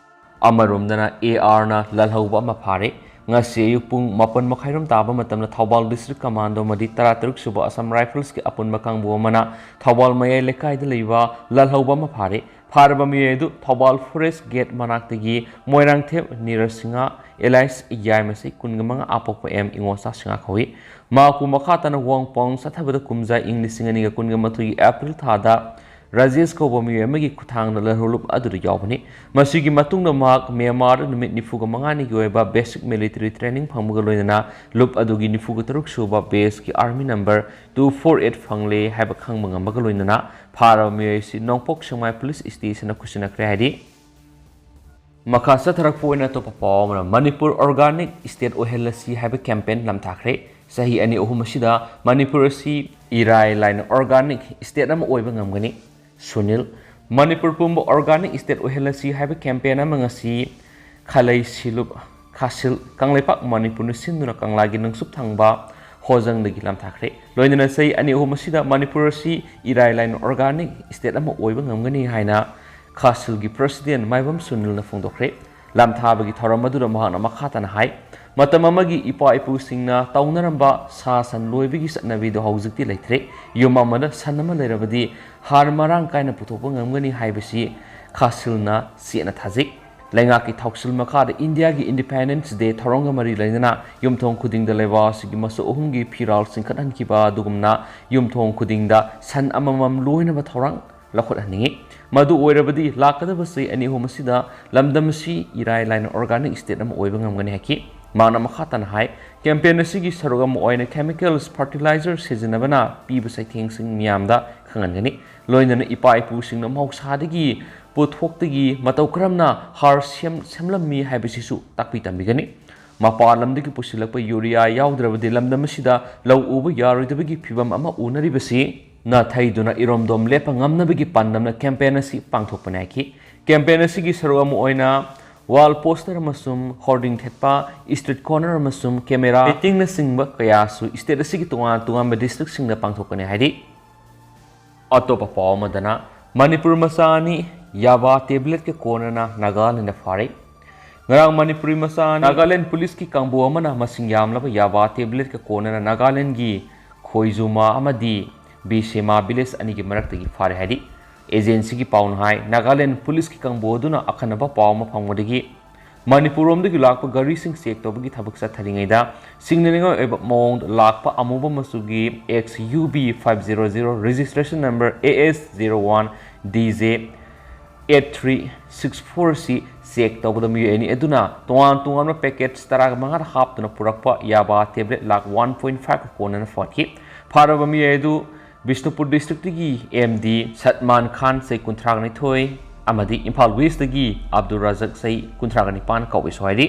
ꯑꯃꯔꯣꯝꯗꯅ, ꯑꯦ ꯑꯥꯔꯅ ꯂꯥꯜꯍꯧꯕ ꯑꯃ ꯐꯥꯔꯦ꯫ ꯉꯁꯤ ꯑꯌꯨꯛ ꯄꯨꯡ ꯃꯥꯄꯟ ꯃꯈꯥꯏꯔꯣꯝ ꯇꯥꯕ ꯃꯇꯝꯗ ꯊꯧꯕꯥꯜ District Commando ꯑꯃꯗꯤ ꯇꯔꯥꯇꯔꯨꯛ ꯁꯨꯕ Assam Rifles ꯀꯤ ꯑꯄꯨꯟꯕ ꯀꯥꯡꯕꯨ ꯑꯃꯅ ꯊꯧꯕꯥꯜ ꯃꯌꯥꯏ ꯂꯩꯀꯥꯏꯗ ꯂꯩꯕ ꯂꯥꯜꯍꯧꯕ ꯑꯃ ꯐꯥꯔꯦ꯫ ꯐꯥꯔꯕ ꯃꯤꯑꯣꯏ ꯑꯗꯨ Thoubal Forest Gate ꯃꯅꯥꯛꯇꯒꯤ Moirangthem Neeraj Singh alias ꯌꯥꯏꯃꯁꯤ ꯀꯨꯟꯒ ꯃꯉꯥ ꯑꯄꯣꯛꯄ ꯑꯦꯝ ꯏꯉꯣꯆꯥ ꯁꯤꯡꯍ ꯀꯧꯏ꯫ ꯃꯍꯥꯛꯄꯨ ꯃꯈꯥ ꯇꯥꯅ ꯋꯥꯡꯄꯣꯡ ꯆꯠꯊꯕꯗ ꯀꯨꯝꯖꯥ ꯏꯪ ꯂꯤꯁꯤꯡ ꯑꯅꯤꯒ ꯀꯨꯟꯒ ꯃꯥꯊꯣꯏꯒꯤ April ꯊꯥꯗ ꯔꯥꯖꯦꯁ ꯀꯧꯕ ꯃꯤꯑꯣꯏ ꯑꯃꯒꯤ ꯈꯨꯠꯊꯥꯡꯗ ꯂꯥꯜꯍꯧꯂꯨꯞ ꯑꯗꯨꯗ ꯌꯥꯎꯕꯅꯤ꯫ ꯃꯁꯤꯒꯤ ꯃꯇꯨꯡꯗ ꯃꯍꯥꯛ ꯃ꯭ꯌꯥꯟꯃꯥꯔꯗ ꯅꯨꯃꯤꯠ ꯅꯤꯐꯨꯒ ꯃꯉꯥꯅꯤꯒꯤ ꯑꯣꯏꯕ basic military training ꯐꯪꯕꯒ ꯂꯣꯏꯅꯅ ꯂꯨꯞ ꯑꯗꯨꯒꯤ ꯅꯤꯐꯨꯒ ꯇꯔꯨꯛ ꯁꯨꯕ batch ꯀꯤ army number two four eight ꯐꯪꯂꯦ ꯍꯥꯏꯕ ꯈꯪꯕ ꯉꯝꯕꯒ ꯂꯣꯏꯅꯅ ꯐꯥꯔꯕ ꯃꯤꯑꯣꯏ ꯑꯁꯤ ꯅꯣꯡꯄꯣꯛ ꯁꯦꯛꯃꯥꯏ police station ꯗ ꯈꯨꯠꯁꯤꯟꯅꯈ꯭ꯔꯦ ꯍꯥꯏꯔꯤ꯫ ꯃꯈꯥ ꯆꯠꯊꯔꯛꯄ ꯑꯣꯏꯅ ꯑꯇꯣꯞꯄ ꯄꯥꯎ ꯑꯃꯅ, ꯃꯅꯤꯄꯨꯔ organic state ꯑꯣꯏꯍꯜꯂꯁꯤ ꯍꯥꯏꯕ campaign ꯂꯝꯊꯥꯈ꯭ꯔꯦ꯫ ꯆꯍꯤ ꯑꯅꯤ ꯑꯍꯨꯝ ꯑꯁꯤꯗ ꯃꯅꯤꯄꯨꯔ ꯑꯁꯤ ꯏꯔꯥꯏ ꯂꯥꯏꯅ organic state ꯑꯃ ꯑꯣꯏꯕ ꯉꯝꯒꯅꯤ꯫ ꯁꯨꯅꯤꯜ, ꯃꯅꯤꯄꯨꯔ ꯄꯨꯝꯕ organic state ꯑꯣꯏꯍꯜꯂꯁꯤ ꯍꯥꯏꯕ campaign ꯑꯃ ꯉꯁꯤ ꯈꯥꯂꯩ ꯁꯤꯂꯨꯞ ꯈꯥꯁꯤꯜ ꯀꯪꯂꯩꯄꯥꯛ ꯃꯅꯤꯄꯨꯔꯅ ꯁꯤꯟꯗꯨꯅ ꯀꯪꯂꯥꯒꯤ ꯅꯣꯡꯆꯨꯞ ꯊꯪꯕ ꯍꯣꯖꯪꯗꯒꯤ ꯂꯝꯊꯥꯈ꯭ꯔꯦ꯫ ꯂꯣꯏꯅꯅ ꯆꯍꯤ ꯑꯅꯤ ꯑꯍꯨꯝ ꯑꯁꯤꯗ ꯃꯅꯤꯄꯨꯔ ꯑꯁꯤ ꯏꯔꯥꯏ ꯂꯥꯏꯅ organic state ꯑꯃ ꯑꯣꯏꯕ ꯉꯝꯒꯅꯤ ꯍꯥꯏꯅ ꯈꯥꯁꯤꯜꯒꯤ president ꯃꯥꯏꯕꯝ ꯁꯨꯅꯤꯜꯅ ꯐꯣꯡꯗꯣꯛꯈ꯭ꯔꯦ꯫ ꯂꯝꯊꯥꯕꯒꯤ ꯊꯧꯔꯝ ꯑꯗꯨꯗ ꯃꯍꯥꯛꯅ ꯃꯈꯥ ꯇꯥꯅ ꯍꯥꯏ, ꯃꯇꯝ ꯑꯃꯒꯤ ꯏꯄꯥ ꯏꯄꯨꯁꯤꯡꯅ ꯇꯧꯅꯔꯝꯕ ꯁꯥ ꯁꯟ ꯂꯣꯏꯕꯒꯤ ꯆꯠꯅꯕꯤꯗꯨ ꯍꯧꯖꯤꯛꯇꯤ ꯂꯩꯇ꯭ꯔꯦ꯫ ꯌꯨꯝ ꯑꯃꯗ ꯁꯟ ꯑꯃ ꯂꯩꯔꯕꯗꯤ ꯍꯥꯔ ꯃꯔꯥꯡ ꯀꯥꯏꯅ ꯄꯨꯊꯣꯛꯄ ꯉꯝꯒꯅꯤ ꯍꯥꯏꯕꯁꯤ ꯈꯥꯁꯤꯜꯅ ꯆꯦꯠꯅ ꯊꯥꯖꯩ꯫ ꯂꯩꯉꯥꯛꯀꯤ ꯊꯧꯁꯤꯜ ꯃꯈꯥꯗ ꯏꯟꯗꯤꯌꯥꯒꯤ Independence Day ꯊꯧꯔꯝꯒ ꯃꯔꯤ ꯂꯩꯅꯅ ꯌꯨꯝꯊꯣꯡ ꯈꯨꯗꯤꯡꯗ ꯂꯩꯕꯥꯛ ꯑꯁꯤꯒꯤ ꯃꯆꯨ ꯑꯍꯨꯝꯒꯤ ꯐꯤꯔꯥꯜ ꯆꯤꯡꯈꯠꯍꯟꯈꯤꯕ ꯑꯗꯨꯒꯨꯝꯅ ꯌꯨꯝꯊꯣꯡ ꯈꯨꯗꯤꯡꯗ ꯁꯟ ꯑꯃꯃꯝ ꯂꯣꯏꯅꯕ ꯊꯧꯔꯥꯡ ꯂꯧꯈꯠꯍꯟꯅꯤꯡꯏ꯫ ꯃꯗꯨ ꯑꯣꯏꯔꯕꯗꯤ ꯂꯥꯛꯀꯗꯕ ꯆꯍꯤ ꯑꯅꯤ ꯑꯍꯨꯝ ꯑꯁꯤꯗ ꯂꯝꯗꯝ ꯑꯁꯤ ꯏꯔꯥꯏ ꯂꯥꯏꯅ organic state ꯑꯃ ꯑꯣꯏꯕ ꯉꯝꯒꯅꯤ ꯍꯥꯏꯈꯤ꯫ ꯃꯍꯥꯛꯅ ꯃꯈꯥ ꯇꯥꯅ ꯍꯥꯏ, campaign ꯑꯁꯤꯒꯤ ꯁꯔꯨꯛ ꯑꯃ ꯑꯣꯏꯅ chemicals, fertilizers ꯁꯤꯖꯤꯟꯅꯕꯅ ꯄꯤꯕ ꯆꯩꯊꯦꯡꯁꯤꯡ ꯃꯤꯌꯥꯝꯗ ꯈꯪꯍꯟꯒꯅꯤ꯫ ꯂꯣꯏꯅꯅ ꯏꯄꯥ ꯏꯄꯨꯁꯤꯡꯅ ꯃꯍꯧꯁꯥꯗꯒꯤ ꯄꯣꯠꯊꯣꯛꯇꯒꯤ ꯃꯇꯧ ꯀꯔꯝꯅ ꯍꯥꯔ ꯁꯦꯝ-, ꯁꯦꯝꯂꯝꯃꯤ ꯍꯥꯏꯕꯁꯤꯁꯨ ꯇꯥꯛꯄꯤ ꯇꯝꯕꯤꯒꯅꯤ꯫ ꯃꯄꯥꯟ ꯂꯝꯗꯒꯤ ꯄꯨꯁꯤꯜꯂꯛꯄ ꯌꯨꯔꯤꯌꯥ ꯌꯥꯎꯗ꯭ꯔꯕꯗꯤ ꯂꯝꯗꯝ ꯑꯁꯤꯗ ꯂꯧ ꯎꯕ ꯌꯥꯔꯣꯏꯗꯕꯒꯤ ꯐꯤꯚꯝ ꯑꯃ ꯎꯅꯔꯤꯕꯁꯤ ꯅꯥꯊꯩꯗꯨꯅ ꯏꯔꯣꯝꯗꯣꯝ ꯂꯦꯞꯄ ꯉꯝꯅꯕꯒꯤ ꯄꯥꯟꯗꯝꯅ campaign ꯑꯁꯤ ꯄꯥꯡꯊꯣꯛꯄꯅꯤ ꯍꯥꯏꯈꯤ꯫ Campaign ꯑꯁꯤꯒꯤ ꯁꯔꯨꯛ ꯑꯃ ꯑꯣꯏꯅ wall poster ꯑꯃꯁꯨꯡ hoarding ꯊꯦꯠꯄ, street corner ꯑꯃꯁꯨꯡ camera fitting ꯅꯆꯤꯡꯕ ꯀꯌꯥꯁꯨ state ꯑꯁꯤꯒꯤ ꯇꯣꯉꯥꯟ ꯇꯣꯉꯥꯟꯕ district ꯁꯤꯡꯗ ꯄꯥꯡꯊꯣꯛꯀꯅꯤ ꯍꯥꯏꯔꯤ꯫ ꯑꯇꯣꯞꯄ ꯄꯥꯎ ꯑꯃꯗꯅ, ꯃꯅꯤꯄꯨꯔ ꯃꯆꯥ ꯑꯅꯤ ꯌꯥꯕꯥ tablet ꯀ ꯀꯣꯟꯅꯅ ꯅꯥꯒꯥꯂꯦꯟꯗ ꯐꯥꯔꯦ꯫ ꯉꯔꯥꯡ ꯃꯅꯤꯄꯨꯔꯤ ꯃꯆꯥ ꯑꯅꯤ ꯅꯥꯒꯥꯂꯦꯟ ꯄꯨꯂꯤꯁꯀꯤ ꯀꯥꯡꯕꯨ ꯑꯃꯅ ꯃꯁꯤꯡ ꯌꯥꯝꯂꯕ ꯌꯥꯕꯥ ꯇꯦꯕ꯭ꯂꯦꯠꯀ ꯀꯣꯟꯅꯅ ꯅꯥꯒꯥꯂꯦꯟꯒꯤ ꯈꯣꯏꯖꯨꯃꯥ ꯑꯃꯗꯤ ꯕꯤꯁꯦꯃꯥ ꯚꯤꯂꯦꯖ ꯑꯅꯤꯒꯤ ꯃꯔꯛꯇꯒꯤ ꯐꯥꯔꯦ ꯍꯥꯏꯔꯤ꯫ ꯑꯦꯖꯦꯟꯁꯤꯒꯤ ꯄꯥꯎꯅ ꯍꯥꯏ, ꯅꯥꯒꯥꯂꯦꯟ ꯄꯨꯂꯤꯁꯀꯤ ꯀꯥꯡꯕꯨ ꯑꯗꯨꯅ ꯑꯈꯟꯅꯕ ꯄꯥꯎ ꯑꯃ ꯐꯪꯕꯗꯒꯤ ꯃꯅꯤꯄꯨꯔꯔꯣꯝꯗꯒꯤ ꯂꯥꯛꯄ ꯒꯥꯔꯤꯁꯤꯡ ꯆꯦꯛ ꯇꯧꯕꯒꯤ ꯊꯕꯛ ꯆꯠꯊꯔꯤꯉꯩꯗ ꯁꯤꯡꯅꯅꯤꯡꯉꯥꯏ ꯑꯣꯏꯕ ꯃꯑꯣꯡꯗ ꯂꯥꯛꯄ ꯑꯃꯨꯕ ꯃꯆꯨꯒꯤ X U B five zero zero registration number A S zero one D J eight three six four ꯑꯁꯤ ꯆꯦꯛ ꯇꯧꯕꯗ ꯃꯤꯑꯣꯏ ꯑꯅꯤ ꯑꯗꯨꯅ ꯇꯣꯉꯥꯟ ꯇꯣꯉꯥꯟꯕ ꯄꯦꯀꯦꯠꯁ ꯇꯔꯥꯒ ꯃꯉꯥꯗ ꯍꯥꯞꯇꯨꯅ ꯄꯨꯔꯛꯄ ꯌꯥꯕꯥ ꯇꯦꯕ꯭ꯂꯦꯠ ꯂꯥꯈ ꯋꯥꯟ ꯄꯣꯏꯟ ꯐꯥꯏꯚꯀ ꯀꯣꯟꯅꯅ ꯐꯥꯈꯤ꯫ ꯐꯥꯔꯕ ꯃꯤꯑꯣꯏ ꯑꯗꯨ ꯕꯤꯁꯅꯨꯄꯨꯔ ꯗꯤꯁꯇ꯭ꯔꯤꯛꯇꯒꯤ M D ꯁꯠꯃꯥꯟ ꯈꯥꯟ, ꯆꯍꯤ ꯀꯨꯟꯊ꯭ꯔꯥꯒ ꯅꯤꯊꯣꯏ, ꯑꯃꯗꯤ ꯏꯝꯐꯥꯜ ꯋꯦꯁꯇꯒꯤ ꯑꯕꯗꯨꯜ ꯔꯖꯥꯛ, ꯆꯍꯤ ꯀꯨꯟꯊ꯭ꯔꯥꯒ ꯅꯤꯄꯥꯟ ꯀꯧꯏꯁꯨ ꯍꯥꯏꯔꯤ꯫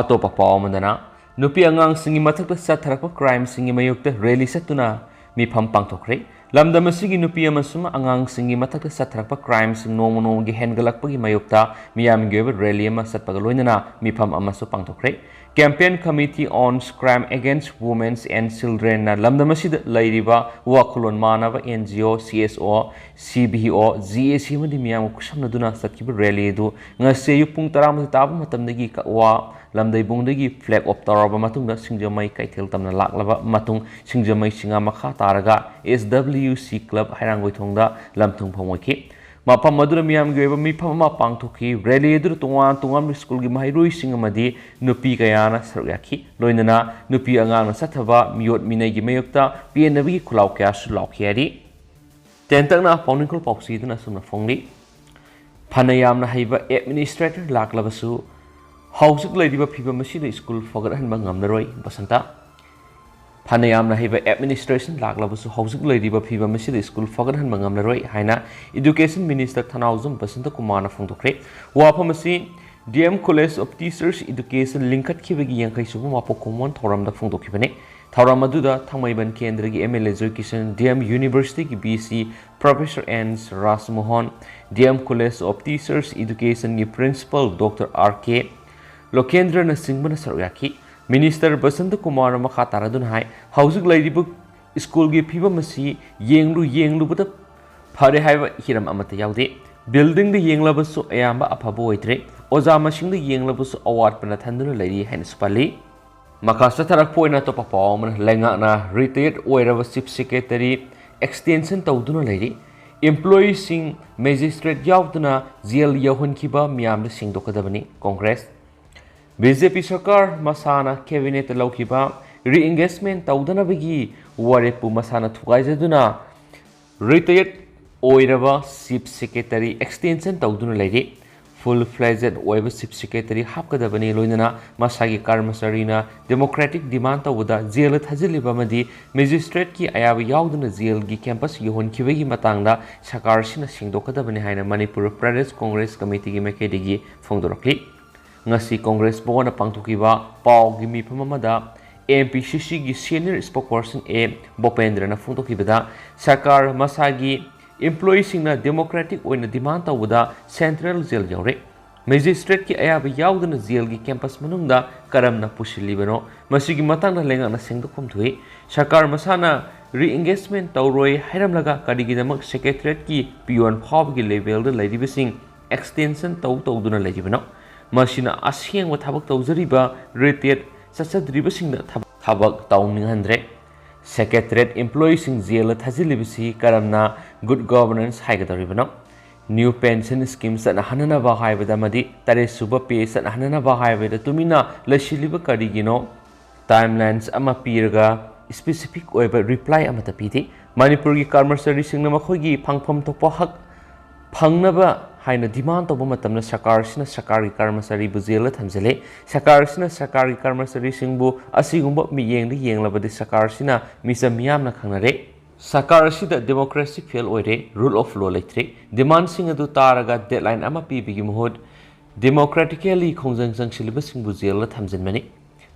ꯑꯇꯣꯞꯄ ꯄꯥꯎ ꯑꯃꯗꯅ, ꯅꯨꯄꯤ ꯑꯉꯥꯡꯁꯤꯡꯒꯤ ꯃꯊꯛꯇ ꯆꯠꯊꯔꯛꯄ ꯀ꯭ꯔꯥꯏꯝꯁꯤꯡꯒꯤ ꯃꯥꯌꯣꯛꯇ ꯔꯦꯂꯤ ꯆꯠꯇꯨꯅ ꯃꯤꯐꯝ ꯄꯥꯡꯊꯣꯛꯈ꯭ꯔꯦ꯫ ꯂꯝꯗꯝ ꯑꯁꯤꯒꯤ ꯅꯨꯄꯤ ꯑꯃꯁꯨꯡ ꯑꯉꯥꯡꯁꯤꯡꯒꯤ ꯃꯊꯛꯇ ꯆꯠꯊꯔꯛꯄ ꯀ꯭ꯔꯥꯏꯝꯁꯤꯡ ꯅꯣꯡꯃ ꯅꯣꯡꯃꯒꯤ ꯍꯦꯟꯒꯠꯂꯛꯄꯒꯤ ꯃꯥꯌꯣꯛꯇ ꯃꯤꯌꯥꯝꯒꯤ ꯑꯣꯏꯕ ꯔꯦꯂꯤ ꯑꯃ ꯆꯠꯄꯒ ꯂꯣꯏꯅꯅ ꯃꯤꯐꯝ ꯑꯃꯁꯨ ꯄꯥꯡꯊꯣꯛꯈ꯭ꯔꯦ꯫ Campaign Committee on Crime Against Women and Childrenꯅ ꯂꯝꯗꯝ ꯑꯁꯤꯗ ꯂꯩꯔꯤꯕ ꯋꯥꯈꯜꯂꯣꯟ ꯃꯥꯟꯅꯕ N G O, C S O, C B O, G A C ꯑꯃꯗꯤ ꯃꯤꯌꯥꯝꯒ ꯈꯨꯠꯁꯝꯅꯗꯨꯅ ꯆꯠꯈꯤꯕ ꯔꯦꯂꯤ ꯑꯗꯨ ꯉꯁꯤ ꯑꯌꯨꯛ ꯄꯨꯡ ꯇꯔꯥꯃꯥꯊꯣꯏ ꯇꯥꯕ ꯃꯇꯝꯗꯒꯤ ꯀꯛꯋꯥ ꯂꯝꯗꯩꯕꯨꯡꯗꯒꯤ flag off ꯇꯧꯔꯕ ꯃꯇꯨꯡꯗ ꯁꯤꯡꯖꯃꯩ ꯀꯩꯊꯦꯜ ꯇꯝꯅ ꯂꯥꯛꯂꯕ ꯃꯇꯨꯡ ꯁꯤꯡꯖꯃꯩ ꯆꯤꯉꯥ ꯃꯈꯥ ꯇꯥꯔꯒ S W C Club ꯍꯩꯔꯥꯡꯒꯣꯏꯊꯣꯡꯗ ꯂꯝꯊꯨꯡ ꯐꯝ ꯑꯣꯏꯈꯤ꯫ ꯃꯐꯝ ꯑꯗꯨꯗ ꯃꯤꯌꯥꯝꯒꯤ ꯑꯣꯏꯕ ꯃꯤꯐꯝ ꯑꯃ ꯄꯥꯡꯊꯣꯛꯈꯤ꯫ ꯔꯦꯂꯤ ꯑꯗꯨꯗ ꯇꯣꯉꯥꯟ ꯇꯣꯉꯥꯟꯕ ꯁ꯭ꯀꯨꯜꯒꯤ ꯃꯍꯩꯔꯣꯏꯁꯤꯡ ꯑꯃꯗꯤ ꯅꯨꯄꯤ ꯀꯌꯥꯅ ꯁꯔꯨꯛ ꯌꯥꯈꯤ꯫ ꯂꯣꯏꯅꯅ ꯅꯨꯄꯤ ꯑꯉꯥꯡꯅ ꯆꯠꯊꯕ ꯃꯤꯑꯣꯠ ꯃꯤꯅꯩꯒꯤ ꯃꯥꯌꯣꯛꯇ ꯄꯦꯟꯅꯕꯒꯤ ꯈꯨꯜꯂꯥꯎ ꯀꯌꯥꯁꯨ ꯂꯥꯎꯈꯤ ꯍꯥꯏꯔꯤ꯫ ꯇꯦꯟꯇꯛꯅ ꯄꯥꯎꯅꯤꯡꯈꯣꯜ ꯄꯥꯎꯆꯦꯗꯨꯅ ꯑꯁꯨꯝꯅ ꯐꯣꯡꯂꯤ꯫ ꯐꯅ ꯌꯥꯝꯅ ꯍꯩꯕ administrator ꯂꯥꯛꯂꯕꯁꯨ ꯍꯧꯖꯤꯛ ꯂꯩꯔꯤꯕ ꯐꯤꯕꯝ ꯑꯁꯤꯗ ꯁ꯭ꯀꯨꯜ ꯐꯒꯠꯍꯟꯕ ꯉꯝꯂꯔꯣꯏ, ꯕꯁꯟꯇ꯫ ꯐꯅ ꯌꯥꯝꯅ ꯍꯩꯕ administration ꯂꯥꯛꯂꯕꯁꯨ ꯍꯧꯖꯤꯛ ꯂꯩꯔꯤꯕ ꯐꯤꯕꯝ ꯑꯁꯤꯗ ꯁ꯭ꯀꯨꯜ ꯐꯒꯠꯍꯟꯕ ꯉꯝꯂꯔꯣꯏ ꯍꯥꯏꯅ Education Minister ꯊꯅꯥꯎꯖꯝ ꯕꯁꯟꯇ ꯀꯨꯃꯥꯔꯅ ꯐꯣꯡꯗꯣꯛꯈ꯭ꯔꯦ꯫ ꯋꯥꯐꯝ ꯑꯁꯤ D M College of Teachers Education ꯂꯤꯡꯈꯠꯈꯤꯕꯒꯤ ꯌꯥꯡꯈꯩ ꯁꯨꯕ ꯃꯄꯣꯛ ꯀꯨꯝꯑꯣꯟ ꯊꯧꯔꯝꯗ ꯐꯣꯡꯗꯣꯛꯈꯤꯕꯅꯤ꯫ ꯊꯧꯔꯝ ꯑꯗꯨꯗ ꯊꯥꯡꯃꯩꯕꯟ ꯀꯦꯟꯗ꯭ꯔꯒꯤ M L A Joykishan, D M Universityꯒꯤ V C Professor N ꯔꯥꯖꯃꯣꯍꯟ, D M College of Teachers Educationꯒꯤ Principal Doctor R K ꯂꯣꯀꯦꯟꯗ꯭ꯔꯅꯆꯤꯡꯕꯅ ꯁꯔꯨꯛ ꯌꯥꯈꯤ꯫ Minister ꯕꯁꯟꯇ ꯀꯨꯃꯥꯔꯅ ꯃꯈꯥ ꯇꯥꯔꯗꯨꯅ ꯍꯥꯏ, ꯍꯧꯖꯤꯛ ꯂꯩꯔꯤꯕ ꯁ꯭ꯀꯨꯜꯒꯤ ꯐꯤꯕꯝ ꯑꯁꯤ ꯌꯦꯡꯂꯨ ꯌꯦꯡꯂꯨꯕꯗ ꯐꯔꯦ ꯍꯥꯏꯕ ꯍꯤꯔꯝ ꯑꯃꯠꯇ ꯌꯥꯎꯗꯦ꯫ ꯕꯤꯜꯗꯤꯡꯗ ꯌꯦꯡꯂꯕꯁꯨ ꯑꯌꯥꯝꯕ ꯑꯐꯕ ꯑꯣꯏꯗ꯭ꯔꯦ, ꯑꯣꯖꯥ ꯃꯁꯤꯡꯗ ꯌꯦꯡꯂꯕꯁꯨ ꯑꯋꯥꯠꯄꯅ ꯊꯟꯗꯨꯅ ꯂꯩꯔꯤ ꯍꯥꯏꯅꯁꯨ ꯄꯜꯂꯤ꯫ ꯃꯈꯥ ꯆꯠꯊꯔꯛꯄ ꯑꯣꯏꯅ ꯑꯇꯣꯞꯄ ꯄꯥꯎ ꯑꯃꯅ, ꯂꯩꯉꯥꯛꯅ ꯔꯤꯇꯥꯌꯔ ꯑꯣꯏꯔꯕ ꯆꯤꯐ ꯁꯦꯀ꯭ꯔꯦꯇꯔꯤ ꯑꯦꯛꯁꯇꯦꯟꯁꯟ ꯇꯧꯗꯨꯅ ꯂꯩꯔꯤ꯫ ꯏꯝꯄ꯭ꯂꯣꯌꯤꯁꯤꯡ ꯃꯦꯖꯤꯁꯇ꯭ꯔꯦꯠ ꯌꯥꯎꯗꯅ ꯖꯦꯜ ꯌꯧꯍꯟꯈꯤꯕ ꯃꯤꯌꯥꯝꯗ ꯁꯦꯡꯗꯣꯛꯀꯗꯕꯅꯤ꯫ ꯀꯣꯡꯒ꯭ꯔꯦꯁ꯫ ꯕꯤ ꯖꯦ ꯄꯤ ꯁꯔꯀꯥꯔ ꯃꯁꯥꯅ ꯀꯦꯕꯤꯅꯦꯠꯇ ꯂꯧꯈꯤꯕ ꯔꯤꯑꯦꯡꯒꯦꯖꯃꯦꯟ ꯇꯧꯗꯅꯕꯒꯤ ꯋꯥꯔꯦꯞꯄꯨ ꯃꯁꯥꯅ ꯊꯨꯒꯥꯏꯖꯗꯨꯅ ꯔꯤꯇꯥꯌꯔ ꯑꯣꯏꯔꯕ ꯆꯤꯐ ꯁꯦꯀ꯭ꯔꯦꯇꯔꯤ ꯑꯦꯛꯁꯇꯦꯟꯁꯟ ꯇꯧꯗꯨꯅ ꯂꯩꯔꯤ꯫ ꯐꯨꯜ ꯐ꯭ꯂꯦꯖꯦꯗ ꯑꯣꯏꯕ ꯆꯤꯐ ꯁꯦꯀ꯭ꯔꯦꯇꯔꯤ ꯍꯥꯞꯀꯗꯕꯅꯤ, ꯂꯣꯏꯅꯅ ꯃꯁꯥꯒꯤ ꯀꯔꯃꯆꯥꯔꯤꯅ ꯗꯦꯃꯣꯀ꯭ꯔꯦꯇꯤꯛ ꯗꯤꯃꯥꯟ ꯇꯧꯕꯗ ꯖꯦꯜꯗ ꯊꯥꯖꯤꯜꯂꯤꯕ ꯑꯃꯗꯤ ꯃꯦꯖꯤꯁꯇ꯭ꯔꯦꯠꯀꯤ ꯑꯌꯥꯕ ꯌꯥꯎꯗꯅ ꯖꯦꯜꯒꯤ ꯀꯦꯝꯄꯁ ꯌꯧꯍꯟꯈꯤꯕꯒꯤ ꯃꯇꯥꯡꯗ ꯁꯔꯀꯥꯔꯁꯤꯅ ꯁꯦꯡꯗꯣꯛꯀꯗꯕꯅꯤ ꯍꯥꯏꯅ ꯃꯅꯤꯄꯨꯔ ꯄ꯭ꯔꯗꯦꯁ ꯀꯣꯡꯒ꯭ꯔꯦꯁ ꯀꯃꯤꯇꯤꯒꯤ ꯃꯥꯏꯀꯩꯗꯒꯤ ꯐꯣꯡꯗꯣꯔꯛꯂꯤ꯫ ꯉꯁꯤ ꯀꯣꯡꯒ꯭ꯔꯦꯁ ꯚꯋꯟꯗ ꯄꯥꯡꯊꯣꯛꯈꯤꯕ ꯄꯥꯎꯒꯤ ꯃꯤꯐꯝ ꯑꯃꯗ ꯑꯦꯝ ꯄꯤ ꯁꯤ ꯁꯤꯒꯤ ꯁꯦꯅꯤꯌꯔ ꯁ꯭ꯄꯣꯛꯄꯔꯁꯟ ꯑꯦ ꯕꯣꯄꯦꯟꯗ꯭ꯔꯅ ꯐꯣꯡꯗꯣꯛꯈꯤꯕꯗ, ꯁꯔꯀꯥꯔ ꯃꯁꯥꯒꯤ ꯏꯝꯄ꯭ꯂꯣꯌꯤꯁꯤꯡꯅ ꯗꯦꯃꯣꯀ꯭ꯔꯦꯇꯤꯛ ꯑꯣꯏꯅ ꯗꯤꯃꯥꯟ ꯇꯧꯕꯗ ꯁꯦꯟꯇ꯭ꯔꯦꯜ ꯖꯦꯜ ꯌꯧꯔꯦ꯫ ꯃꯦꯖꯤꯁꯇ꯭ꯔꯦꯠꯀꯤ ꯑꯌꯥꯕ ꯌꯥꯎꯗꯅ ꯖꯦꯜꯒꯤ ꯀꯦꯝꯄꯁ ꯃꯅꯨꯡꯗ ꯀꯔꯝꯅ ꯄꯨꯁꯤꯜꯂꯤꯕꯅꯣ? ꯃꯁꯤꯒꯤ ꯃꯇꯥꯡꯗ ꯂꯩꯉꯥꯛꯅ ꯁꯦꯡꯗꯣꯛꯐꯝ ꯊꯣꯛꯏ꯫ ꯁꯔꯀꯥꯔ ꯃꯁꯥꯅ ꯔꯤꯑꯦꯡꯒꯦꯖꯃꯦꯟ ꯇꯧꯔꯣꯏ ꯍꯥꯏꯔꯝꯂꯒ ꯀꯔꯤꯒꯤꯗꯃꯛ ꯁꯦꯀ꯭ꯔꯦꯇꯔꯤꯌꯦꯠꯀꯤ ꯄꯤꯌꯣꯟ ꯐꯥꯎꯕꯒꯤ ꯂꯦꯚꯦꯜꯗ ꯂꯩꯔꯤꯕꯁꯤꯡ ꯑꯦꯛꯁꯇꯦꯟꯁꯟ ꯇꯧ ꯇꯧꯗꯨꯅ ꯂꯩꯔꯤꯕꯅꯣ? ꯃꯁꯤꯅ ꯑꯁꯦꯡꯕ ꯊꯕꯛ ꯇꯧꯖꯔꯤꯕ ꯔꯤꯇꯥꯌꯔ ꯆꯠꯆꯗ꯭ꯔꯤꯕꯁꯤꯡꯗ ꯊꯕꯛ, ꯊꯕꯛ ꯇꯧꯅꯤꯡꯍꯟꯗ꯭ꯔꯦ꯫ ꯁꯦꯀ꯭ꯔꯦꯇꯔꯤꯌꯦꯠ ꯏꯝꯄ꯭ꯂꯣꯌꯤꯁꯤꯡ ꯖꯦꯜꯗ ꯊꯥꯖꯤꯜꯂꯤꯕꯁꯤ ꯀꯔꯝꯅ ꯒꯨꯗ ꯒꯣꯚꯔꯅꯦꯟꯁ ꯍꯥꯏꯒꯗꯧꯔꯤꯕꯅꯣ? ꯅ꯭ꯌꯨ ꯄꯦꯟꯁꯟ ꯁ꯭ꯀꯤꯝ ꯆꯠꯅꯍꯟꯅꯅꯕ ꯍꯥꯏꯕꯗ ꯑꯃꯗꯤ ꯇꯔꯦꯠ ꯁꯨꯕ ꯄꯦ ꯆꯠꯅꯍꯟꯅꯅꯕ ꯍꯥꯏꯕꯗ ꯇꯨꯃꯤꯟꯅ ꯂꯩꯁꯤꯜꯂꯤꯕ ꯀꯔꯤꯒꯤꯅꯣ? ꯇꯥꯏꯝꯂꯥꯏꯟꯁ ꯑꯃ ꯄꯤꯔꯒ ꯁ꯭ꯄꯦꯁꯤꯐꯤꯛ ꯑꯣꯏꯕ ꯔꯤꯄ꯭ꯂꯥꯏ ꯑꯃꯠꯇ ꯄꯤꯗꯦ꯫ ꯃꯅꯤꯄꯨꯔꯒꯤ ꯀꯔꯃꯆꯥꯔꯤꯁꯤꯡꯅ ꯃꯈꯣꯏꯒꯤ ꯐꯪꯐꯝ ꯊꯣꯛꯄ ꯍꯛ ꯐꯪꯅꯕ ꯍꯥꯏꯅ ꯗꯤꯃꯥꯟ ꯇꯧꯕ ꯃꯇꯝꯗ ꯁꯔꯀꯥꯔꯁꯤꯅ ꯁꯔꯀꯥꯔꯒꯤ ꯀꯔꯃꯆꯥꯔꯤꯕꯨ ꯖꯦꯜꯗ ꯊꯝꯖꯤꯜꯂꯦ꯫ ꯁꯔꯀꯥꯔꯁꯤꯅ ꯁꯔꯀꯥꯔꯒꯤ ꯀꯔꯃꯆꯥꯔꯤꯁꯤꯡꯕꯨ ꯑꯁꯤꯒꯨꯝꯕ ꯃꯤꯠꯌꯦꯡꯗ ꯌꯦꯡꯂꯕꯗꯤ ꯁꯔꯀꯥꯔꯁꯤꯅ ꯃꯤꯆꯝ ꯃꯤꯌꯥꯝꯅ ꯈꯪꯅꯔꯦ꯫ ꯁꯔꯀꯥꯔ ꯑꯁꯤꯗ ꯗꯦꯃꯣꯀ꯭ꯔꯦꯁꯤ ꯐꯦꯜ ꯑꯣꯏꯔꯦ, ꯔꯨꯜ ꯑꯣꯐ ꯂꯣ ꯂꯩꯇ꯭ꯔꯦ꯫ ꯗꯤꯃꯥꯟꯁꯤꯡ ꯑꯗꯨ ꯇꯥꯔꯒ ꯗꯦꯗꯂꯥꯏꯟ ꯑꯃ ꯄꯤꯕꯒꯤ ꯃꯍꯨꯠ ꯗꯦꯃꯣꯀ꯭ꯔꯦꯇꯤꯀꯦꯂꯤ ꯈꯣꯡꯖꯪ ꯆꯪꯁꯤꯜꯂꯤꯕꯁꯤꯡꯕꯨ ꯖꯦꯜꯗ ꯊꯝꯖꯤꯟꯕꯅꯤ꯫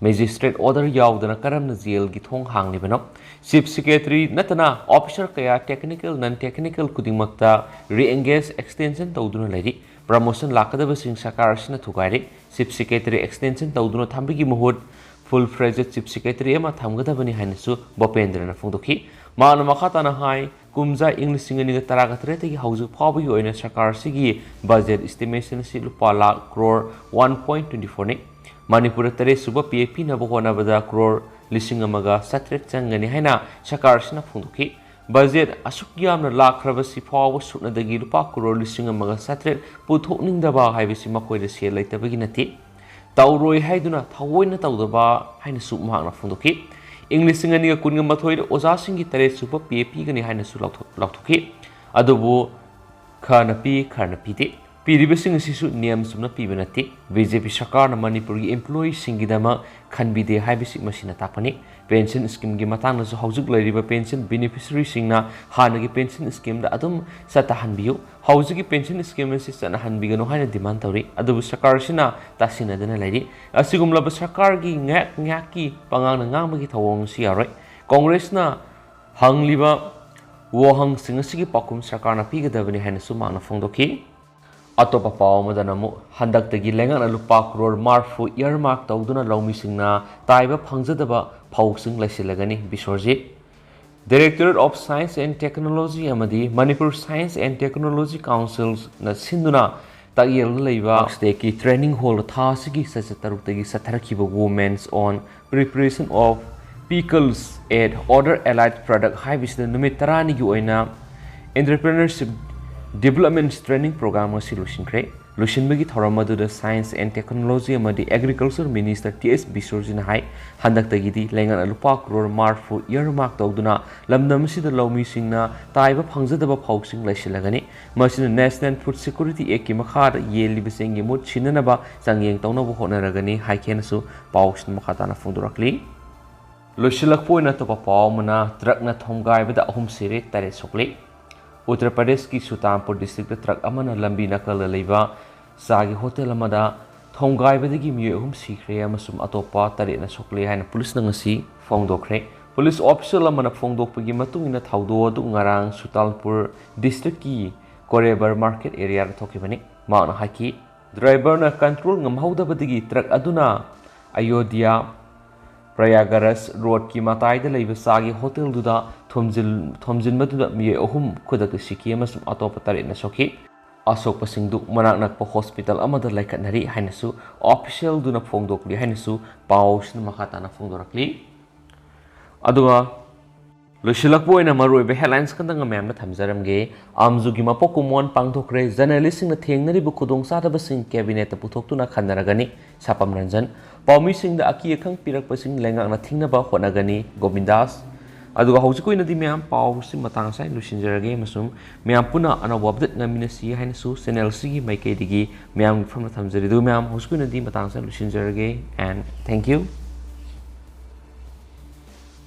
ꯃꯦꯖꯤꯁꯇ꯭ꯔꯦꯠ ꯑꯣꯔꯗꯔ ꯌꯥꯎꯗꯅ ꯀꯔꯝꯅ ꯖꯦꯜꯒꯤ ꯊꯣꯡ ꯍꯥꯡꯂꯤꯕꯅꯣ? ꯆꯤꯐ ꯁꯦꯀ꯭ꯔꯦꯇꯔꯤ ꯅꯠꯇꯅ ꯑꯣꯐꯤꯁꯔ ꯀꯌꯥ ꯇꯦꯛꯅꯤꯀꯦꯜ, ꯅꯟ ꯇꯦꯛꯅꯤꯀꯦꯜ ꯈꯨꯗꯤꯡꯃꯛꯇ ꯔꯤꯑꯦꯡꯒꯦꯖ ꯑꯦꯛꯁꯇꯦꯟꯁꯟ ꯇꯧꯗꯨꯅ ꯂꯩꯔꯤ꯫ ꯄ꯭ꯔꯃꯣꯁꯟ ꯂꯥꯛꯀꯗꯕꯁꯤꯡ ꯁꯔꯀꯥꯔ ꯑꯁꯤꯅ ꯊꯨꯒꯥꯏꯔꯤ꯫ ꯆꯤꯐ ꯁꯦꯀ꯭ꯔꯦꯇꯔꯤ ꯑꯦꯛꯁꯇꯦꯟꯁꯟ ꯇꯧꯗꯨꯅ ꯊꯝꯕꯒꯤ ꯃꯍꯨꯠ ꯐꯨꯜ ꯐ꯭ꯂꯦꯖꯦꯗ ꯆꯤꯐ ꯁꯦꯀ꯭ꯔꯦꯇꯔꯤ ꯑꯃ ꯊꯝꯒꯗꯕꯅꯤ ꯍꯥꯏꯅꯁꯨ ꯕꯣꯄꯦꯟꯗ꯭ꯔꯅ ꯐꯣꯡꯗꯣꯛꯈꯤ꯫ ꯃꯍꯥꯛꯅ ꯃꯈꯥ ꯇꯥꯅ ꯍꯥꯏ, ꯀꯨꯝꯖꯥ ꯏꯪ ꯂꯤꯁꯤꯡ ꯑꯅꯤꯒ ꯇꯔꯥꯒ ꯇꯔꯦꯠꯇꯒꯤ ꯍꯧꯖꯤꯛ ꯐꯥꯎꯕꯒꯤ ꯑꯣꯏꯅ ꯁꯔꯀꯥꯔ ꯑꯁꯤꯒꯤ ꯕꯖꯦꯠ ꯏꯁꯇꯤꯃꯦꯁꯟ ꯑꯁꯤ ꯂꯨꯄꯥ lakh crore one point twenty ꯐꯣꯔꯅꯤ꯫ ꯃꯅꯤꯄꯨꯔꯗ ꯇꯔꯦꯠ ꯁꯨꯕ ꯄꯦ ꯄꯤꯅꯕ ꯍꯣꯠꯅꯕꯗ ꯀ꯭ꯔꯣꯔ ꯂꯤꯁꯤꯡ ꯑꯃꯒ ꯆꯥꯇ꯭ꯔꯦꯠ ꯆꯪꯒꯅꯤ ꯍꯥꯏꯅ ꯁꯔꯀꯥꯔ ꯑꯁꯤꯅ ꯐꯣꯡꯗꯣꯛꯈꯤ꯫ ꯕꯖꯦꯠ ꯑꯁꯨꯛ ꯌꯥꯝꯅ ꯂꯥꯛꯈ꯭ꯔꯕꯁꯤ ꯐꯥꯎꯕ ꯁꯨꯞꯅꯗꯒꯤ ꯂꯨꯄꯥ ꯀ꯭ꯔꯣꯔ ꯂꯤꯁꯤꯡ ꯑꯃꯒ ꯆꯥꯇ꯭ꯔꯦꯠ ꯄꯨꯊꯣꯛꯅꯤꯡꯗꯕ ꯍꯥꯏꯕꯁꯤ ꯃꯈꯣꯏꯗ ꯁꯦꯜ ꯂꯩꯇꯕꯒꯤ ꯅꯠꯇꯦ꯫ ꯇꯧꯔꯣꯏ ꯍꯥꯏꯗꯨꯅ ꯊꯑꯣꯏꯅ ꯇꯧꯗꯕ ꯍꯥꯏꯅꯁꯨ ꯃꯍꯥꯛꯅ ꯐꯣꯡꯗꯣꯛꯈꯤ꯫ ꯏꯪ ꯂꯤꯁꯤꯡ ꯑꯅꯤꯒ ꯀꯨꯟꯒ ꯃꯥꯊꯣꯏꯗ ꯑꯣꯖꯥꯁꯤꯡꯒꯤ ꯇꯔꯦꯠ ꯁꯨꯕ ꯄꯦ ꯄꯤꯒꯅꯤ ꯍꯥꯏꯅꯁꯨ ꯂꯥꯎꯊꯣꯛ-, ꯂꯥꯎꯊꯣꯛꯈꯤ꯫ ꯑꯗꯨꯕꯨ ꯈꯔꯅ ꯄꯤ, ꯈꯔꯅ ꯄꯤꯗꯦ꯫ ꯄꯤꯔꯤꯕꯁꯤꯡ ꯑꯁꯤꯁꯨ ꯅꯤꯌꯝ ꯆꯨꯝꯅ ꯄꯤꯕ ꯅꯠꯇꯦ꯫ ꯕꯤ ꯖꯦ ꯄꯤ ꯁꯔꯀꯥꯔꯅ ꯃꯅꯤꯄꯨꯔꯒꯤ employeeꯁꯤꯡꯒꯤꯗꯃꯛ ꯈꯟꯕꯤꯗꯦ ꯍꯥꯏꯕꯁꯤ ꯃꯁꯤꯅ ꯇꯥꯛꯄꯅꯤ꯫ Pension schemeꯒꯤ ꯃꯇꯥꯡꯗꯁꯨ ꯍꯧꯖꯤꯛ ꯂꯩꯔꯤꯕ pension beneficiaryꯁꯤꯡꯅ ꯍꯥꯟꯅꯒꯤ pension schemeꯗ ꯑꯗꯨꯝ ꯆꯠꯊꯍꯟꯕꯤꯌꯨ꯫ ꯍꯧꯖꯤꯛꯀꯤ pension scheme ꯑꯁꯤ ꯆꯠꯅꯍꯟꯕꯤꯒꯅꯨ ꯍꯥꯏꯅ demand ꯇꯧꯔꯤ꯫ ꯑꯗꯨꯕꯨ ꯁꯔꯀꯥꯔꯁꯤꯅ ꯇꯥꯁꯤꯟꯅꯗꯅ ꯂꯩꯔꯤ꯫ ꯑꯁꯤꯒꯨꯝꯂꯕ ꯁꯔꯀꯥꯔꯒꯤ ꯉꯥꯏꯍꯥꯛ ꯉꯥꯏꯍꯥꯛꯀꯤ ꯄꯉꯥꯡꯅ ꯉꯥꯡꯕꯒꯤ ꯊꯧꯑꯣꯡ ꯑꯁꯤ ꯌꯥꯔꯣꯏ꯫ ꯀꯣꯡꯒ꯭ꯔꯦꯁꯅ ꯍꯪꯂꯤꯕ ꯋꯥꯍꯪꯁꯤꯡ ꯑꯁꯤꯒꯤ ꯄꯥꯎꯈꯨꯝ ꯁꯔꯀꯥꯔꯅ ꯄꯤꯒꯗꯕꯅꯤ ꯍꯥꯏꯅꯁꯨ ꯃꯍꯥꯛꯅ ꯐꯣꯡꯗꯣꯛꯈꯤ꯫ ꯑꯇꯣꯞꯄ ꯄꯥꯎ ꯑꯃꯗꯅ ꯑꯃꯨꯛ ꯍꯟꯗꯛꯇꯒꯤ ꯂꯩꯉꯥꯛꯅ ꯂꯨꯄꯥ ꯀ꯭ꯔꯣꯔ ꯃꯔꯤꯐꯨ earmark ꯇꯧꯗꯨꯅ ꯂꯧꯃꯤꯁꯤꯡꯅ ꯇꯥꯏꯕ ꯐꯪꯖꯗꯕ ꯐꯧꯁꯤꯡ ꯂꯩꯁꯤꯜꯂꯒꯅꯤ꯫ ꯕꯤꯁ꯭ꯋꯔꯖꯤꯠ꯫ Directorate of Science and Technology ꯑꯃꯗꯤ Manipur Science and Technology Councilꯅ ꯁꯤꯟꯗꯨꯅ ꯇꯥꯛꯌꯦꯜꯗ ꯂꯩꯕ stateꯀꯤ training hall ꯊꯥ ꯑꯁꯤꯒꯤ ꯆꯩꯆꯠ ꯇꯔꯨꯛꯇꯒꯤ ꯆꯠꯊꯔꯛꯈꯤꯕ Women's on Preparation of Pickles and Other Allied Product ꯍꯥꯏꯕꯁꯤꯗ ꯅꯨꯃꯤꯠ ꯇꯔꯥꯅꯤꯒꯤ ꯑꯣꯏꯅ Entrepreneurship Development Training Program ꯑꯁꯤ ꯂꯣꯏꯁꯤꯟꯈ꯭ꯔꯦ꯫ ꯂꯣꯏꯁꯤꯟꯕꯒꯤ ꯊꯧꯔꯝ ꯑꯗꯨꯗ Science and Technology ꯑꯃꯗꯤ Agriculture Minister ꯇꯤ ꯑꯦꯁ ꯕꯤꯁ꯭ꯋꯔꯖꯤꯠꯅ ꯍꯥꯏ, ꯍꯟꯗꯛꯇꯒꯤꯗꯤ ꯂꯩꯉꯥꯛꯅ ꯂꯨꯄꯥ ꯀ꯭ꯔꯣꯔ ꯃꯔꯤꯐꯨ earmark ꯇꯧꯗꯨꯅ ꯂꯝꯗꯝ ꯑꯁꯤꯗ ꯂꯧꯃꯤꯁꯤꯡꯅ ꯇꯥꯏꯕ ꯐꯪꯖꯗꯕ ꯐꯧꯁꯤꯡ ꯂꯩꯁꯤꯜꯂꯒꯅꯤ꯫ ꯃꯁꯤꯅ National Food Security Actꯀꯤ ꯃꯈꯥꯗ ꯌꯦꯜꯂꯤꯕ ꯆꯦꯡꯒꯤ ꯃꯍꯨꯠ ꯁꯤꯟꯅꯅꯕ ꯆꯥꯡꯌꯦꯡ ꯇꯧꯅꯕ ꯍꯣꯠꯅꯔꯒꯅꯤ ꯍꯥꯏꯈꯤꯅꯁꯨ ꯄꯥꯎꯁꯤꯅ ꯃꯈꯥ ꯇꯥꯅ ꯐꯣꯡꯗꯣꯔꯛꯂꯤ꯫ ꯂꯣꯏꯁꯤꯜꯂꯛꯄ ꯑꯣꯏꯅ ꯑꯇꯣꯞꯄ ꯄꯥꯎ ꯑꯃꯅ, ꯇ꯭ꯔꯛꯅ ꯊꯣꯝꯒꯥꯏꯕꯗ ꯑꯍꯨꯝ ꯁꯤꯔꯦ, ꯇꯔꯦꯠ ꯁꯣꯛꯂꯤ꯫ ꯎꯠꯇꯔ ꯄ꯭ꯔꯗꯦꯁꯀꯤ ꯁꯨꯇꯥꯟꯄꯨꯔ districtꯇ ꯇ꯭ꯔꯛ ꯑꯃꯅ ꯂꯝꯕꯤ ꯅꯥꯀꯜꯗ ꯂꯩꯕ ꯆꯥꯒꯤ ꯍꯣꯇꯦꯜ ꯑꯃꯗ ꯊꯣꯝꯒꯥꯏꯕꯗꯒꯤ ꯃꯤꯑꯣꯏ ꯑꯍꯨꯝ ꯁꯤꯈ꯭ꯔꯦ ꯑꯃꯁꯨꯡ ꯑꯇꯣꯞꯄ ꯇꯔꯦꯠꯅ ꯁꯣꯛꯂꯦ ꯍꯥꯏꯅ ꯄꯨꯂꯤꯁꯅ ꯉꯁꯤ ꯐꯣꯡꯗꯣꯛꯈ꯭ꯔꯦ꯫ ꯄꯨꯂꯤꯁ official ꯑꯃꯅ ꯐꯣꯡꯗꯣꯛꯄꯒꯤ ꯃꯇꯨꯡ ꯏꯟꯅ, ꯊꯧꯗꯣꯛ ꯑꯗꯨ ꯉꯔꯥꯡ ꯁꯨꯇꯥꯟꯄꯨꯔ districtꯀꯤ ꯀꯣꯔꯦꯕꯔ market areaꯗ ꯊꯣꯛꯈꯤꯕꯅꯤ꯫ ꯃꯍꯥꯛꯅ ꯍꯥꯏꯈꯤ, ꯗ꯭ꯔꯥꯏꯚꯔꯅ control ꯉꯝꯍꯧꯗꯕꯗꯒꯤ ꯇ꯭ꯔꯛ ꯑꯗꯨꯅ ꯑꯌꯣꯙ꯭ꯌꯥ ꯄ꯭ꯔꯌꯥꯒꯔꯥꯖ ꯔꯣꯗꯀꯤ ꯃꯇꯥꯏꯗ ꯂꯩꯕ ꯆꯥꯒꯤ ꯍꯣꯇꯦꯜꯗꯨꯗ ꯊꯣꯝꯖꯤꯟꯕꯗꯨꯗ ꯃꯤꯑꯣꯏ ꯑꯍꯨꯝ ꯈꯨꯗꯛꯇ ꯁꯤꯈꯤ ꯑꯃꯁꯨꯡ ꯑꯇꯣꯞꯄ ꯇꯔꯦꯠꯅ ꯁꯣꯛꯈꯤ꯫ ꯑꯁꯣꯛꯄꯁꯤꯡꯗꯨ ꯃꯅꯥꯛ ꯅꯛꯄ ꯍꯣꯁꯄꯤꯇꯥꯜ ꯑꯃꯗ ꯂꯥꯏꯀꯠꯅꯔꯤ ꯍꯥꯏꯅꯁꯨ ꯑꯣꯐꯤꯁꯤꯌꯦꯜꯗꯨꯅ ꯐꯣꯡꯗꯣꯛꯂꯤ ꯍꯥꯏꯅꯁꯨ ꯄꯥꯎꯁꯤꯅ ꯃꯈꯥ ꯇꯥꯅ ꯐꯣꯡꯗꯣꯔꯛꯂꯤ꯫ ꯑꯗꯨꯒ ꯂꯣꯏꯁꯤꯜꯂꯛꯄ ꯑꯣꯏꯅ ꯃꯔꯨꯑꯣꯏꯕ ꯍꯦꯗꯂꯥꯏꯟꯁ ꯈꯛꯇꯪ ꯃꯌꯥꯝꯗ ꯊꯝꯖꯔꯝꯒꯦ꯫ ꯑꯝꯖꯨꯒꯤ ꯃꯄꯣꯛ ꯀꯨꯝꯑꯣꯟ ꯄꯥꯡꯊꯣꯛꯈ꯭ꯔꯦ꯫ ꯖꯔꯅꯦꯂꯤꯁꯁꯤꯡꯅ ꯊꯦꯡꯅꯔꯤꯕ ꯈꯨꯗꯣꯡꯆꯥꯗꯕꯁꯤꯡ ꯀꯦꯕꯤꯅꯦꯠꯇ ꯄꯨꯊꯣꯛꯇꯨꯅ ꯈꯟꯅꯔꯒꯅꯤ꯫ ꯁꯥꯄꯝ ꯔꯟꯖꯟ꯫ ꯄꯥꯎꯃꯤꯁꯤꯡꯗ ꯑꯀꯤ ꯑꯈꯪ ꯄꯤꯔꯛꯄꯁꯤꯡ ꯂꯩꯉꯥꯛꯅ ꯊꯤꯡꯅꯕ ꯍꯣꯠꯅꯒꯅꯤ꯫ ꯒꯣꯕꯤꯟꯗꯥꯁ꯫ ꯑꯗꯨꯒ ꯍꯧꯖꯤꯛꯀꯤ ꯑꯣꯏꯅꯗꯤ ꯃꯌꯥꯝ ꯄꯥꯎꯁꯤ ꯃꯇꯥꯡ ꯑꯁꯤꯗ ꯂꯣꯏꯁꯤꯟꯖꯔꯒꯦ ꯑꯃꯁꯨꯡ ꯃꯌꯥꯝ ꯄꯨꯟꯅ ꯑꯅꯧꯕ ꯑꯞꯗꯦꯠ ꯉꯥꯏꯃꯤꯟꯅꯁꯤ ꯍꯥꯏꯅꯁꯨ ꯆꯦꯅꯦꯜꯁꯤꯒꯤ ꯃꯥꯏꯀꯩꯗꯒꯤ ꯃꯌꯥꯝꯒꯤ ꯃꯐꯝꯗ ꯊꯝꯖꯔꯤ꯫ ꯑꯗꯨꯒ ꯃꯌꯥꯝ ꯍꯧꯖꯤꯛꯀꯤ ꯑꯣꯏꯅꯗꯤ ꯃꯇꯥꯡ ꯑꯁꯤꯗ ꯂꯣꯏꯁꯤꯟꯖꯔꯒꯦ꯫ And thank you꯫